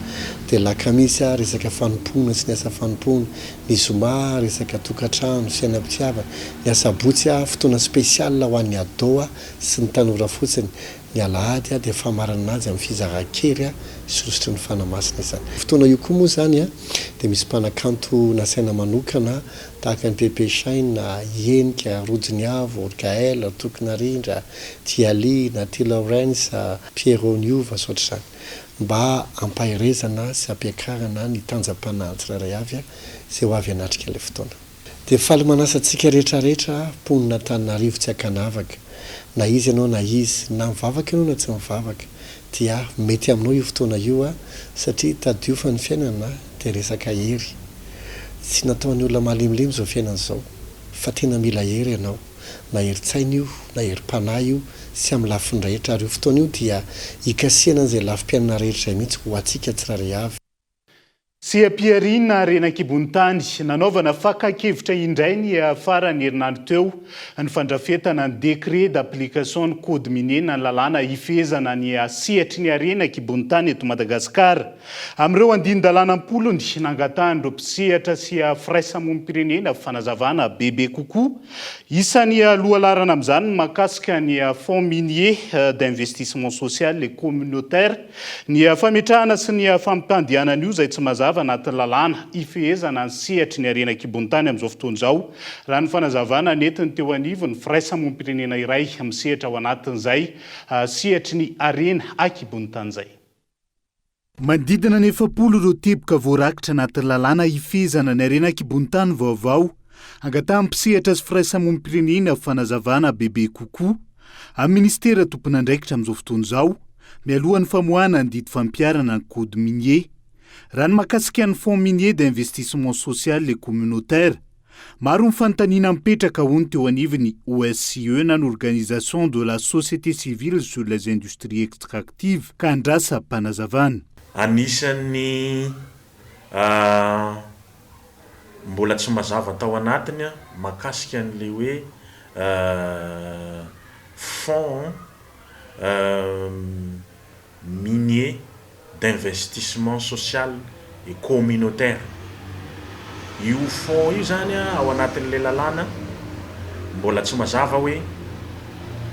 dia lakamisy resaka fanompoana sy ny asa fanompoana, ny zoma resaka tokantrano sy fiainam-pitiavana, ny asabotsy fotoana spécial ho an'ny ado sy ny tanora fotsiny, Ny alahady dia famaranana azy amin'ny fizaran-kery sy lositry ny Fanahy Masina izany. Fotoana io koa moa izany dia misy mpanakanto nasaina manokana tahaka an'i Pepe Shine, Henika, Rojo Niavo, Gaël, Toky Narindra, Tiali, Natty Lawrence, Pierrot Niova sy ohatr'izany mba hampaherezana sy hampiakarana ny tanjam-panahin'ny tsirairay avy izay ho avy hanatrika ilay fotoana. Dia faly manasa antsika rehetra rehetra mponina Antananarivo tsy ankanavaka, na iza ianao na iza, na mivavaka ianao na tsy mivavaka, dia mety aminao io fotoana io satria tadidio fa ny fiainana dia resaka hery. Tsy natao an'ny olona malemilemy izao fiainana izao fa tena mila hery ianao, na herin-tsaina io, na herim-panahy io, sy amin'ny lafiny rehetra, ary io fotoana io dia hikasihana an'izay lafim-piainana rehetra izay mihitsy ho antsika tsirairay avy. Seha-pihariana harena an-kibon'ny tany, nanaovana fakan-kevitra indray ny faran'ny herinandro teo ny fandrafetana ny décret d'application ny code minier na ny lalàna hifehezana ny sehatry ny harena an-kibon'ny tany eto Madagasikara. Amin'ireo andinin-dalàna am-polony, nangatahan'ireo mpisehatra sy firaisamonim-pirenena fanazavana bebe kokoa. Isan'ny lohalaharana amin'izany ny mahakasika ny Fonds minier d'investissement social et communautaire, Ny fametrahana sy ny fampandehanana io izay tsy mazava anatin'ny lalàna ifehezana ny sehatry ny harena an-kibon'ny tany amin'izao fotoana izao, raha ny fanazavana nentiny teo anivon'ny firaisamonim-pirenena iray misehatra ao anatin'izay sehatry ny harena an-kibon'ny tany izay. Manodidina ny 40 ireo teboka voarakitra anatin'ny lalàna ifehezana ny harena an-kibon'ny tany vaovao. Angatahan'ny mpisehatra sy firaisamonim-pirenena fanazavana bebe kokoa amin'ny minisitera tompon'andraikitra amin'izao fotoana izao, mialohan'ny famoahana ny didy fampiharana ny code minier. Raha ny mahakasika ny Fonds minier d'investissement social et communautaire, maro ny fanontaniana mipetraka hoy ny teo anivon'ny OSCE na ny Organisation de la société civile sur les industries extractives ka andrasam-panazavana. Anisan'ny mbola tsy mazava tao anatiny mahakasika an'ilay hoe fonds minier d'investissement social et communautaire. Io fonds io izany ao anatin'ilay lalàna mbola tsy mazava hoe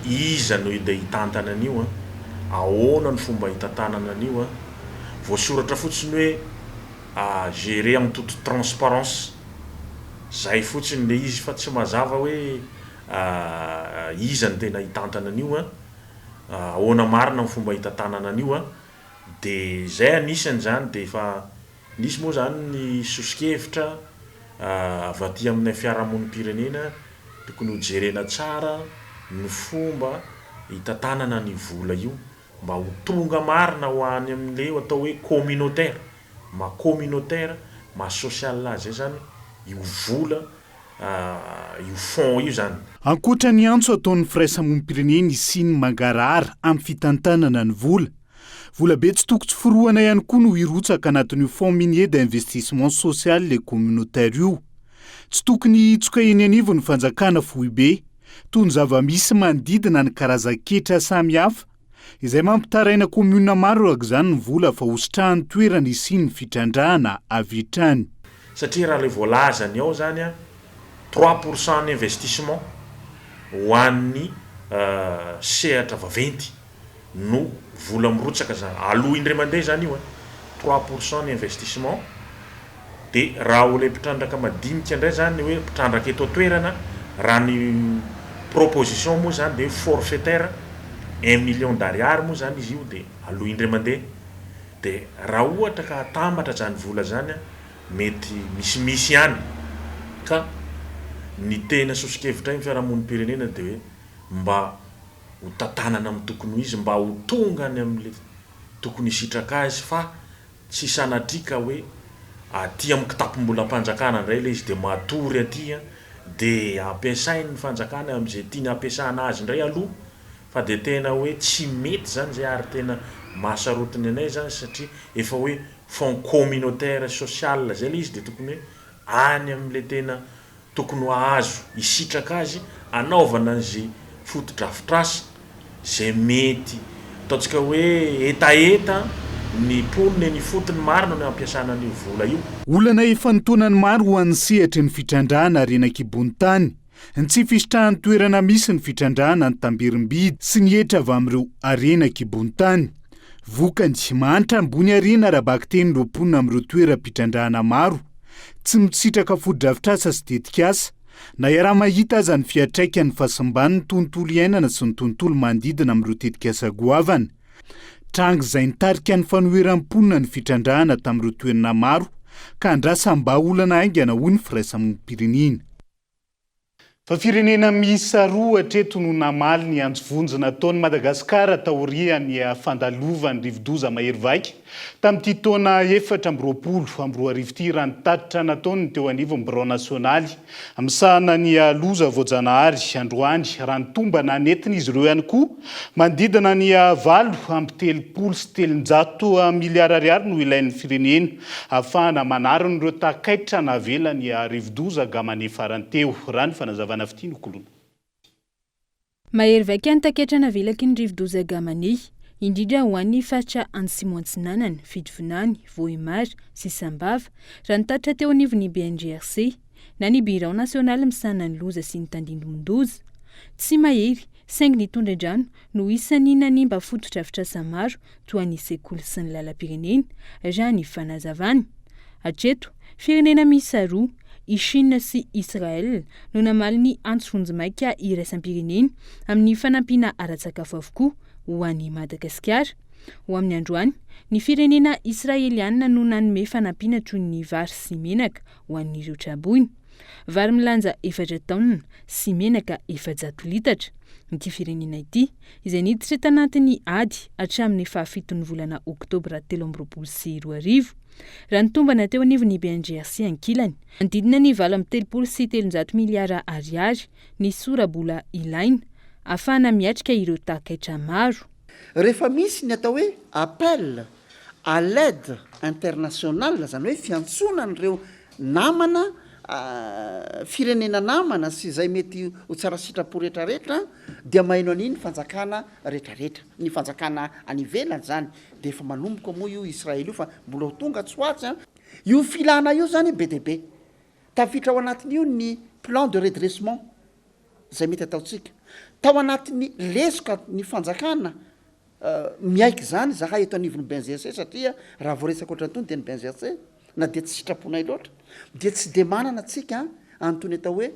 iza no handeha hitantana an'io an, ahoana ny fomba hitantanana an'io an, voasoratra fotsiny hoe à gérer en toute transparence, zay fotsiny le izy fa tsy mazava hoe iza no tena hitantana an'io an, ahoana marina ny fomba hitantanana an'io an. De zay anisany zany de efa nisy moa zany ny sosokevitra avy aty aminay fiarahamonim-pirenena tokony ho jerena tsara ny fomba hitantanana an'io vola io mba ho tonga marina ho any amin'le atao hoe communautaire, maha communautaire, maha social azy zay zany io vola io fonds io zany. Ankoatra ny antso ataon'ny firaisamonim-pirenena hisian'ny mangarahara amin'ny fitantanana ny vola, volabe tsy toko tsy forohana ihany koa no hirotsaka anatin'io Fonds minier d'investissement social et communautaire io. Tsy tokony hihitsoka eny anivon'ny fanjakana foibe, toy ny zava-misy manodidina ny karazan-ketra samihafa, Izay mampitaraina commune maro araka izany ny vola fa hositrahan'ny toerana hisian'ny fitrandrahana avy hatrany. Satria raha ilay voalazany ao izany an, 3 pour cent ny investissement ho an'ny sehatra vaventy no vola mirotsaka izany, aloha indray mandeha izany io an, 3 pour cent ny investissement. Dia raha ho ilay mpitrandraka madinika indray izany hoe mpitrandraka eto an-toerana, raha ny proposition moa izany dia hoe forfaitaire, un million d'ariary moa izany izy io dia aloa indray mandeha. Dia raha ohatra ka atambatra izany vola izany an, mety misimisy ihany. Ka ny tena soso-kevitray ny fiarahamonim-pirenena dia hoe mba ho tantanana amin'ny tokony ho izy, mba ho tonga any amin'ilay tokony hisitraka azy fa Tsy sanatria ka hoe aty amin'ny kitapom-bolam-panjakana indray ilay izy dia matory aty an, dia ampiasain'ny fanjakana amin'izay tiany hampiasana azy indray aloha fa dia tena hoe tsy mety izany izay ary tena mahasarotiny anay izany satria efa hoe fonds communautaire social izay ilay izy dia tokony hoe any amin'ilay tena Tokony ho ahazo hisitraka azy hanaovana an'izay fotodrafitrasa izay mety ataontsika hoe hetaheta ny mponina eny ifotony marina no hampiasana an'io vola io. Olana efa an-taonany maro ho an'ny sehatry ny fitrandrahana harena an-kibon'ny tany ny tsy fisitrahan'ny toerana misy ny fitrandrahana ny tamberim-bidy sy ny hetra avy amin'ireo harena an-kibon'ny tany. Vokany, mahantra ambony harena ara-bakiteny ireo mponina amin'ireo toeram-pitrandrahana maro Tsy misitraka fotodrafitrasa sy tetikasa, na iaraha-mahita aza ny fiantraikan'ny fahasimban'ny tontolo iainana sy ny tontolo manodidina amin'ireo tetikasa goavana. Tranga izay nitarika ny fanoheran'ny mponina ny fitrandrahana tamin'ireo toerana maro ka andrasam-bahaolana haingana hoy ny firaisamonim-pirenena. Fa firenena miisa roa hatreto no namaly ny antso vonjy nataon'i Madagasikara taorian'ny fandalovan'ny rivodoza mahery vaika tamin'ity taona 2024 ity raha ny tatitra nataon'ny teo anivon'ny birao nasionaly misahana ny loza voajanahary androany raha ny tombana nentin'izy ireo ihany koa Manodidina ny 338 miliara ariary no ilain'ny firenena ahafahana manarina ireo takaitra navelan'ny rivodoza Gamane farany teo, raha ny fanazavana fitia nokoloina. Mahery vaika ny takaitra navelaky ny rivodoza Gamane, indrindra ho an'ny faritra Antsimo Antsinanana, Fitovinany, Vohemar sy Sambava, raha ny tatitra teo anivon'ny BNGRC. na ny Birao nasionaly misahana ny loza sy ny tandindomin-doza. Tsy mahery, saingy ny tondra-drano no isan'ny nanimba fotodrafitrasa maro toa ny sekoly sy ny lalam-pirenena, raha ny fanazavana. Hatreto, firenena miisa roa, i Chine sy Israel, no namaly ny antso vonjimaika iraisam-pirenena amin'ny fanampiana ara-tsakafo avokoa ho an'i Madagasikara. Ho amin'ny androany, ny firenena israelianina no nanome fanampiana toy ny vary sy menaka ho an'ireo traboina. Vary milanja efatra taonina sy menaka 400 litatra. Ity firenena ity, izay niditra tanatin'ny ady hatramin'ny fahafiton'ny volana oktobra 2023. Raha ny tombana teo anivon'ny BNGRC ankilany, manodidina ny 338 miliara ariary ny sora-bola ilaina ahafahana miatrika ireo takaitra maro. Rehefa misy ny atao hoe appel à l'aide internationale, izany hoe fiantsoana an'ireo namana, firenena namana sy izay mety ho tsara sitrapo rehetrarehetra, dia maheno an'iny ny fanjakana rehetrarehetra, ny fanjakana any ivelany izany, dia efa manomboka moa io Israel io fa mbola ho tonga tsy ho atsy an! Io filana io zany be dia be. Tafiditra ao anatin'io ny plan de redressement izay mety ataontsika. Tao anatin'ny lesoka ny fanjakana miaiky izany izahay eto anivon'ny BNGRC satria raha vao resaka ohatran'itony dia ny BNGRC na dia tsy sitraponay loatra dia tsy dia manana antsika an'itony atao hoe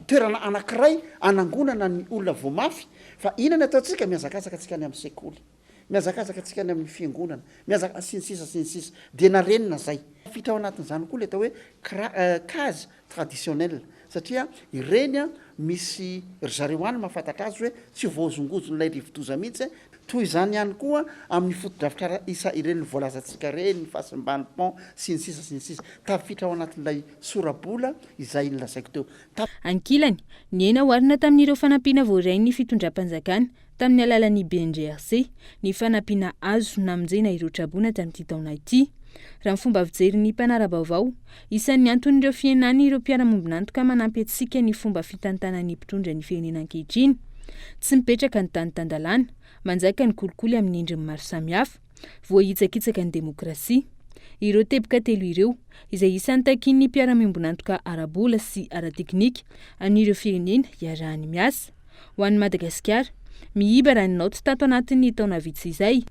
toerana anankiray anangonana ny olona voa mafy fa inona ny ataontsika? Mihazakazaka antsika any amin'ny sekoly. Mihazakazaka antsika any amin'ny fiangonana, mihazaka, sy ny sisa sy ny sisa. Dia narenina izay. Tafiditra ao anatin'izany koa ilay atao hoe cra- case traditionnelle, satria ireny an, misy, ry zareo any mahafantatra azy hoe tsy voahozongozon'ilay rivodoza mihitsy, toy izany ihany koa amin'ny fotodrafitrasa isa ireny voalazantsika ireny, ny fahasimban'ny pont, sy ny sisa sy ny sisa. Tafiditra ao anatin'ilay sora-bola izay nolazaiko teo. Ankilany, nihena oharina tamin'ireo fanampiana voarain'ny fitondram-panjakana tamin'ny alalan'ny BNGRC, ny fanampiana azo namonjena ireo traboina tamin'ity taona ity. Raha ny fomba fijerin'ny mpanara-baovao, isan'ny anton'ireo fihenany ireo mpiara-mombon'antoka manampy antsika ny fomba fitantanan'ny mpitondra ny firenena ankehitriny. Tsy mipetraka ny tany tan-dalàna, manjaka ny kolikoly amin'ny endriny maro samihafa, voahitsakitsaka ny demokrasia. Ireo teboka telo ireo, izay isan'ny takian'ny mpiara-miombon'antoka ara-bola sy ara-teknika an'ireo firenena iarahany miasa. Ho an'i Madagasikara, miiba raha ny naoty tato anatin'ny taona vitsy izay.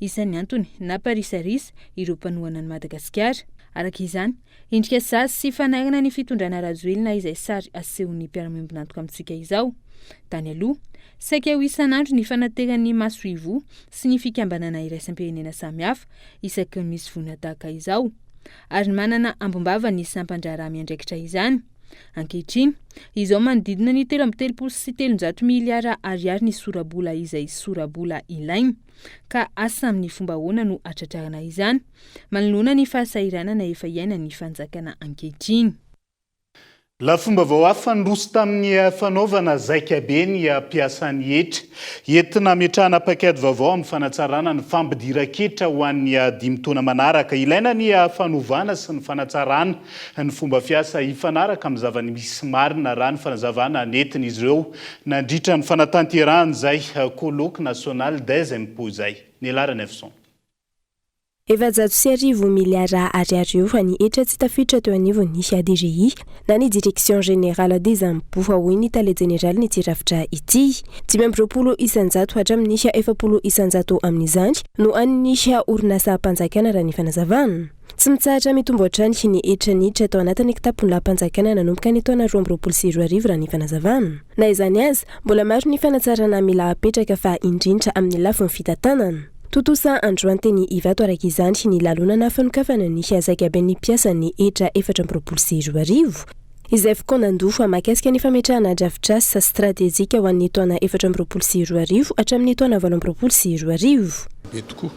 Isan'ny antony namparisarisa ireo mpanohana an'i Madagasikara. Araka izany, endrika sazy sy fanairana ny fitondrana Rajoelina izay sary asehon'ny mpiara-miombon'antoka amintsika izao. Tany aloha, saika ho isan'andro ny fanateran'ny masoivoho sy ny fikambanana iraisam-pirenena samihafa isaky ny misy voina tahaka izao. Ary manana ambim-bava ny sampan-draharaha miandraikitra izany. Ankehitriny, izao manodidina ny 333 miliara ariary ny sora-bola izay sora-bola ilaina. Ka asa amin'ny fomba ahoana no hatratrarana izany, manoloana ny fahasahiranana efa iainan'ny fanjakana ankehitriny. Lafim-baovao hafa niroso tamin'ny fanaovana zaikabe ny mpiasan'ny hetra. Entina hametrahana paikady vaovao amin'ny fanatsarana ny fampidiran-ketra ho an'ny dimy taona manaraka. Ilaina ny fanovana sy ny fanatsarana ny fomba fiasa hifanaraka amin'ny zava-misy marina, raha ny fanazavana nentin'izy ireo nandritra ny fanatanterahana izay Colloque national des impôts izay. Nialarana Nefson. 1400 miliara ariary eo ny hetra tsy tafiditra teo anivon'ny DGI na ny Direction Générale des Impôts, hoy ny tale jeneralin'ity rafitra ity. 25% hatramin'ny 40% amin'izany no an'ny orinasam-panjakana raha ny fanazavana. Tsy mitsahatra mitombo hatrany ny hetra niditra tao anatin'ny kitapom-bolam-panjakana nanomboka ny taona 2022 raha ny fanazavana. Na izany aza, mbola maro ny fanatsarana mila apetraka fa indrindra amin'ny lafiny fitantanana. Tontosa androany teny Ivato araka izany ny lalonana fanokafana ny zaikaben'ny mpiasan'ny hetra 2024, izay fikaonandoha mahakasika ny fametrahana drafitrasa stratejika ho an'ny taona 2024 hatramin'ny taona 2028. Be tokoa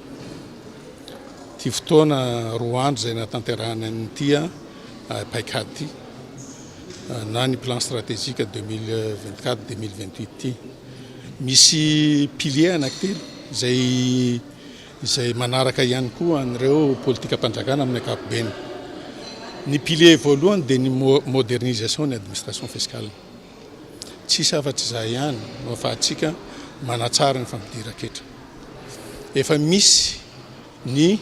ity fotoana roa andro izay nahatanterahana an'ity paikady ity na ny plan stratégique 2024 2028 ity. Misy piliers anankitelo izay izay manaraka ihany koa an'ireo politikam-panjakana amin'ny ankapobeny. Ny pilier voalohany dia ny modernisation ny administration fiscale. Tsisy afa-tsy izay ihany no ahafahantsika manatsara ny fampidiran-ketra. Efa misy ny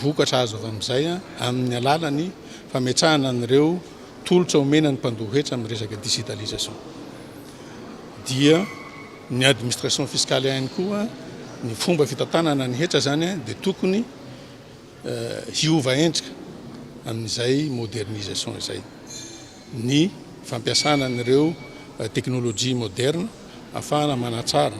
vokatra azo avy amin'izay amin'ny alalan'ny fametrahana an'ireo tolotra omena ny mpandoa hetra amin'ny resaka digitalisation. Dia ny administration fiscale ihany koa, ny fomba fitantanana ny hetra izany dia tokony hiova endrika amin'izay modernisation izay. Ny fampiasana an'ireo teknolojia moderna ahafahana manatsara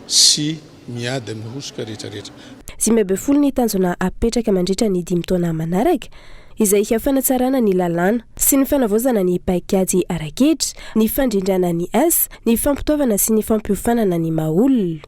sy miady amin'ny hosoka rehetra rehetra. 15 ny tanjona apetraka mandritra ny dimy taona manaraka, izay fanatsarana ny lalàna sy ny fanavaozana ny paikady ara-ketra, ny fandrindrana ny asa, ny fampitaovana sy ny fampiofanana ny maha olona.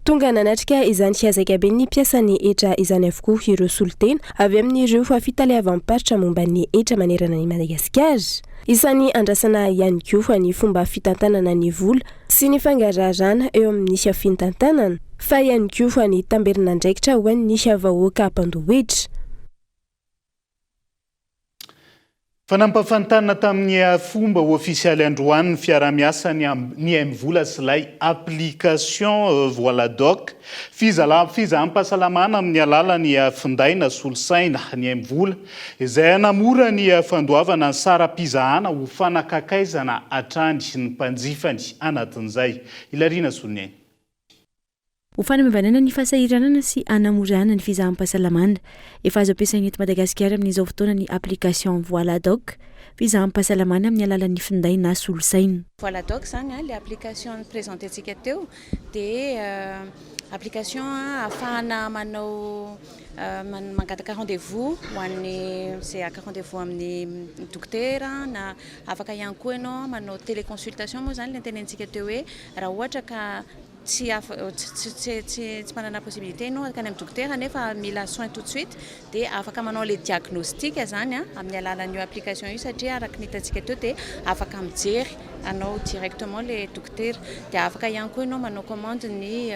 Tonga nanatrika izany zaikaben'ny mpiasan'ny hetra izany avokoa ireo solontena avy amin'ireo fitaleavam-paritra momba ny hetra manerana an'i Madagasikara. Isan'ny andrasana ihany koa ny fomba fitantanana ny vola sy ny fangaraharaana eo amin'ny fitantanana fa ihany koa ny tamberin'andraikitra ho an'ny vahoaka mpandoa hetra. Fa nampahafantarina tamin'ny fomba ofisialy androany ny fiaraha-miasan'ny ny MVola sy ilay application Voila Doc. Fizaham-pahasalamana amin'ny alalan'ny finday na solosaina ny MVola, izay hanamora ny fandoavana ny saram-pizahana ho fanakakaizana hatrany ny mpanjifany anatin'izay. Ilariana Soloniaina. Ho fanamaivanana ny fahasahiranana sy hanamorana ny fizaham-pahasalamana, efa azo ampiasaina eto Madagasikara amin'izao fotoana ny application Voila Doc, fizaham-pahasalamana amin'ny alalan'ny finday na solosaina. Voila Doc izany, ilay application ni-presenter-ntsika teo dia application ahafahana manao mangataka rendez-vous ho an'ny izay haka rendez-vous amin'ny dokotera na afaka ihany koa ianao manao téléconsultation moa izany ilay notenenintsika teo hoe raha ohatra ka tsy afa tsy tsy tsy tsy manana possibilité ianao hankany amin'ny dokotera nefa mila soin tout de suite dia afaka manao le diagnostic zany a amin'ny alalan'io application io satria araka ny hitantsika teo dia afaka mijery anao directement le dokotera dia afaka ihany koa ianao manao commande ny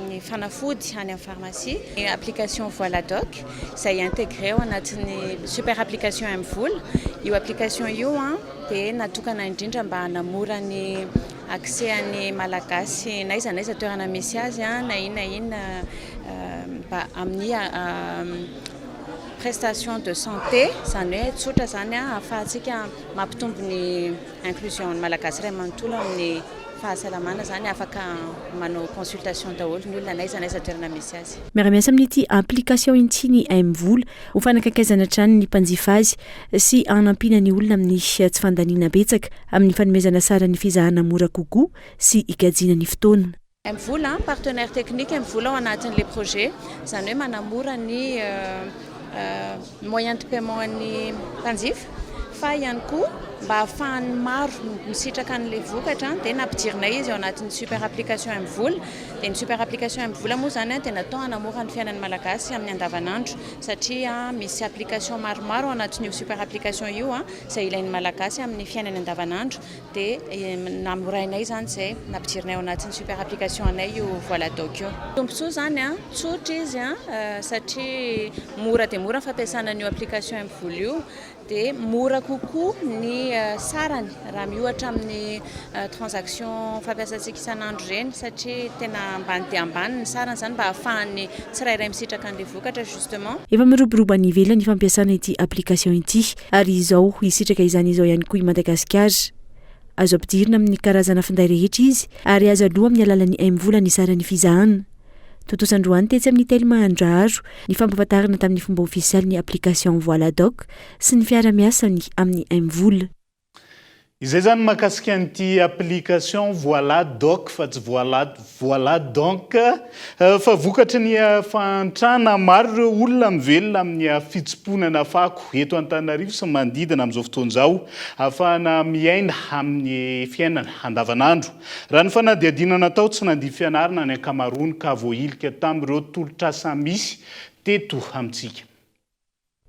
ny fanafody any amin'ny pharmacie. Ny application Voila Doc izay intégré ao anatin'ny super application MVola, io application io a dia natokana indrindra mba hanamora ny Accès an'ny Malagasy n'aiza n'aiza toerana misy azy na inona na inona mba amin'ny prestation de santé, izany hoe tsotra izany ahafahantsika mampitombo ny inclusion ny Malagasy iray manontolo amin'ny fahasalamana izany, afaka manao consultation daholo ny olona n'aiza n'aiza toerana misy azy. Miara-miasa amin'ity application ity ny MVola ho fanakaikaizana hatrany ny mpanjifa azy sy hanampiana ny olona amin'ny tsy fandaniana betsaka amin'ny fanomezana saran'ny fizahana mora kokoa sy hikajiana ny fotoana. MVola, partenaire technique MVola ao anatin'ilay projet, izany hoe manamora ny moyen de paiement an'ny mpanjifa fa ihany koa mba ahafahan'ny maro misitraka an'ilay vokatra dia nampidirinay izy ao anatin'ny super application MVola. Dia ny super application MVola moa izany dia natao hanamora ny fiainan'ny Malagasy amin'ny andavanandro satria misy application maromaro ao anatin'io super application io izay ilain'ny Malagasy amin'ny fiainany andavanandro dia namorainay izany izay nampidirinay ao anatin'ny super application anay io Voila Doc io. Tombontsoa izany, tsotra izy satria mora dia mora ny fampiasana an'io application MVola io dia mora kokoa ny sarany raha miohatra amin'ny transaction fampiasantsika isan'andro ireny satria tena ambany dia ambany ny sarany izany mba ahafahan'ny tsirairay misitraka an'ilay vokatra justement. Efa miroborobo any ivelany ny fampiasana ity application ity ary izao hisitraka izany izao ihany koa i Madagasikara. Azo ampidirina amin'ny karazana finday rehetra izy ary azo aloa amin'ny alalan'ny MVola ny saran'ny fizahana. Tontosa androany tetsy amin'ny Telma Andraharo ny fampahafantarana tamin'ny fomba ofisialy ny application Voila Doc sy ny fiara-miasany amin'ny MVola. Izay izany mahakasika an'ity application Voila Doc fa tsy Voila Voila Donc fa vokatry ny fahantrana maro ireo olona mivelona amin'ny fitsimponana fako eto Antananarivo sy manodidina amin'izao fotoana izao ahafahana miaina amin'ny fiainana andavanandro. Raha ny fanadihadiana natao, tsy nandia fianarana ny ankamaroany ka voahilika tamin'ireo tolotr'asa misy teto amintsika.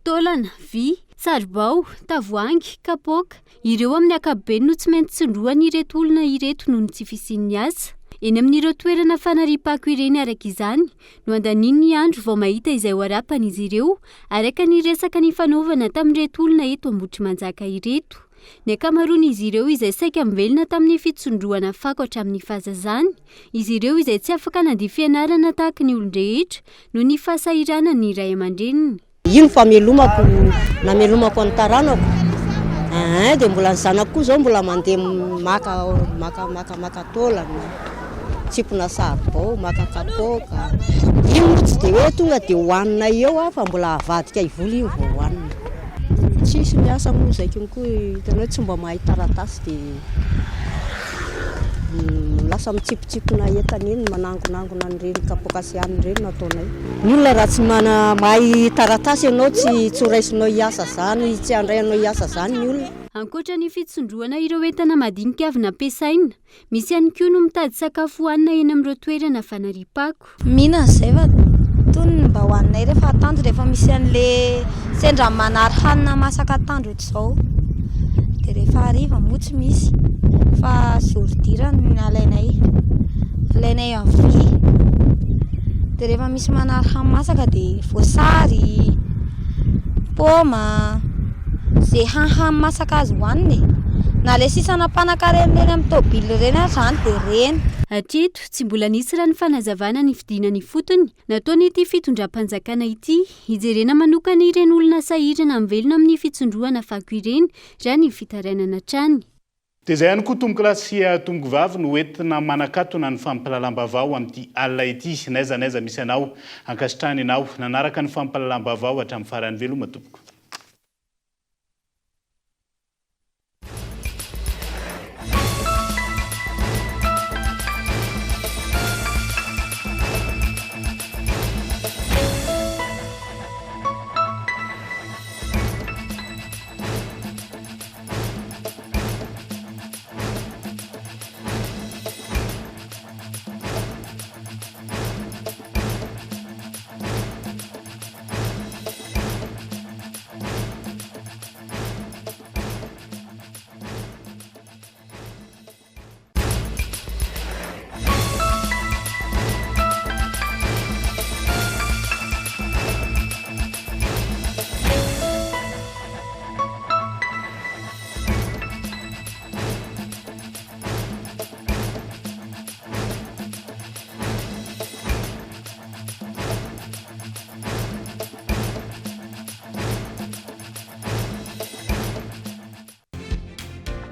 Taolana, vy, saribao, tavoahangy, kapoaka, ireo amin'ny ankapobeny no tsy maintsy tsindroan'ireto olona ireto noho ny tsy fisian'ny asa. Eny amin'ireo toerana fanariam-pako ireny araka izany no andaniany ny andro vao mahita izay ho arapany izy ireo, araka ny resaka nifanaovana tamin'ireto olona eto Ambohitrimanjaka ireto. Ny ankamaroan'izy ireo izay saika mivelona tamin'ny fitsondrohana fako hatramin'ny fahazazany, izy ireo izay tsy afaka nandia fianarana tahaka ny olon-drehetra noho ny fahasahiranan'ny ray aman-dreniny. Io no famelomako, namelomako ny taranako. Eeh dia mbola ny zanako koa izao mbola mandeha maka maka maka maka taolana, tsimpona saribao, maka kapoaka. Io moa tsy dia hoe tonga dia hohaninay eo fa mbola avadika hivola iny vao hohanina. Tsisy ny asa moa izay koa hitanao tsy mba mahay taratasy dia lasa mitsimpontsimpona entana eny, manangonangona an'ireny kapoaka sy hanina ireny no ataonay. Ny olona raha tsy mana mahay taratasy ianao tsy tsy ho raisinao hiasa zany, tsy handray anao hiasa zany ny olona. Ankoatra ny fitsondrohana ireo entana madinika avy nampiasaina, misy ihany koa no mitady sakafo hohanina eny amin'ireo toerana fanariam-pako. Mihinana izay fa tony ny mba hohaninay rehefa atoandro rehefa misy an'le sendra manary hanina masaka atoandro ohatr'izao dia rehefa hariva moa tsy misy fa zôridira no alainay, alainay amin'ny vilia dia rehefa misy manary hani-masaka dia voasary, paoma. Ze hanhany masaka azo hohanina e! Na le sisana mpanankarena eny amin'ny tôbily ireny ary zany de reny. Hatreto, tsy mbola nisy raha ny fanazavana ny fidinana ifotony nataon'ity fitondram-panjakana ity hijerena manokana ireny olona sahirana mivelona amin'ny fitsondrohana fako ireny raha ny fitarainana hatrany. Dia izay ihany koa tompokolahy sy tompokovavy no entina manakatona ny fampahalalam-baovao amin'ity alina ity. N'aiza n'aiza misy anao, ankasitrahana ianao nanaraka ny fampahalalam-baovao hatramin'ny farany. Veloma tompoko.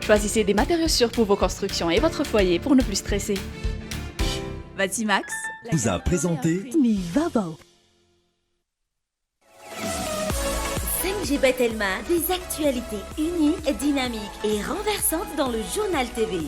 Choisissez des matériaux sûrs pour vos constructions et votre foyer pour ne plus stresser. Batimax vous a présenté Ny vaovao. 5G by Telma, des actualités uniques, dynamiques et renversantes dans le journal TV.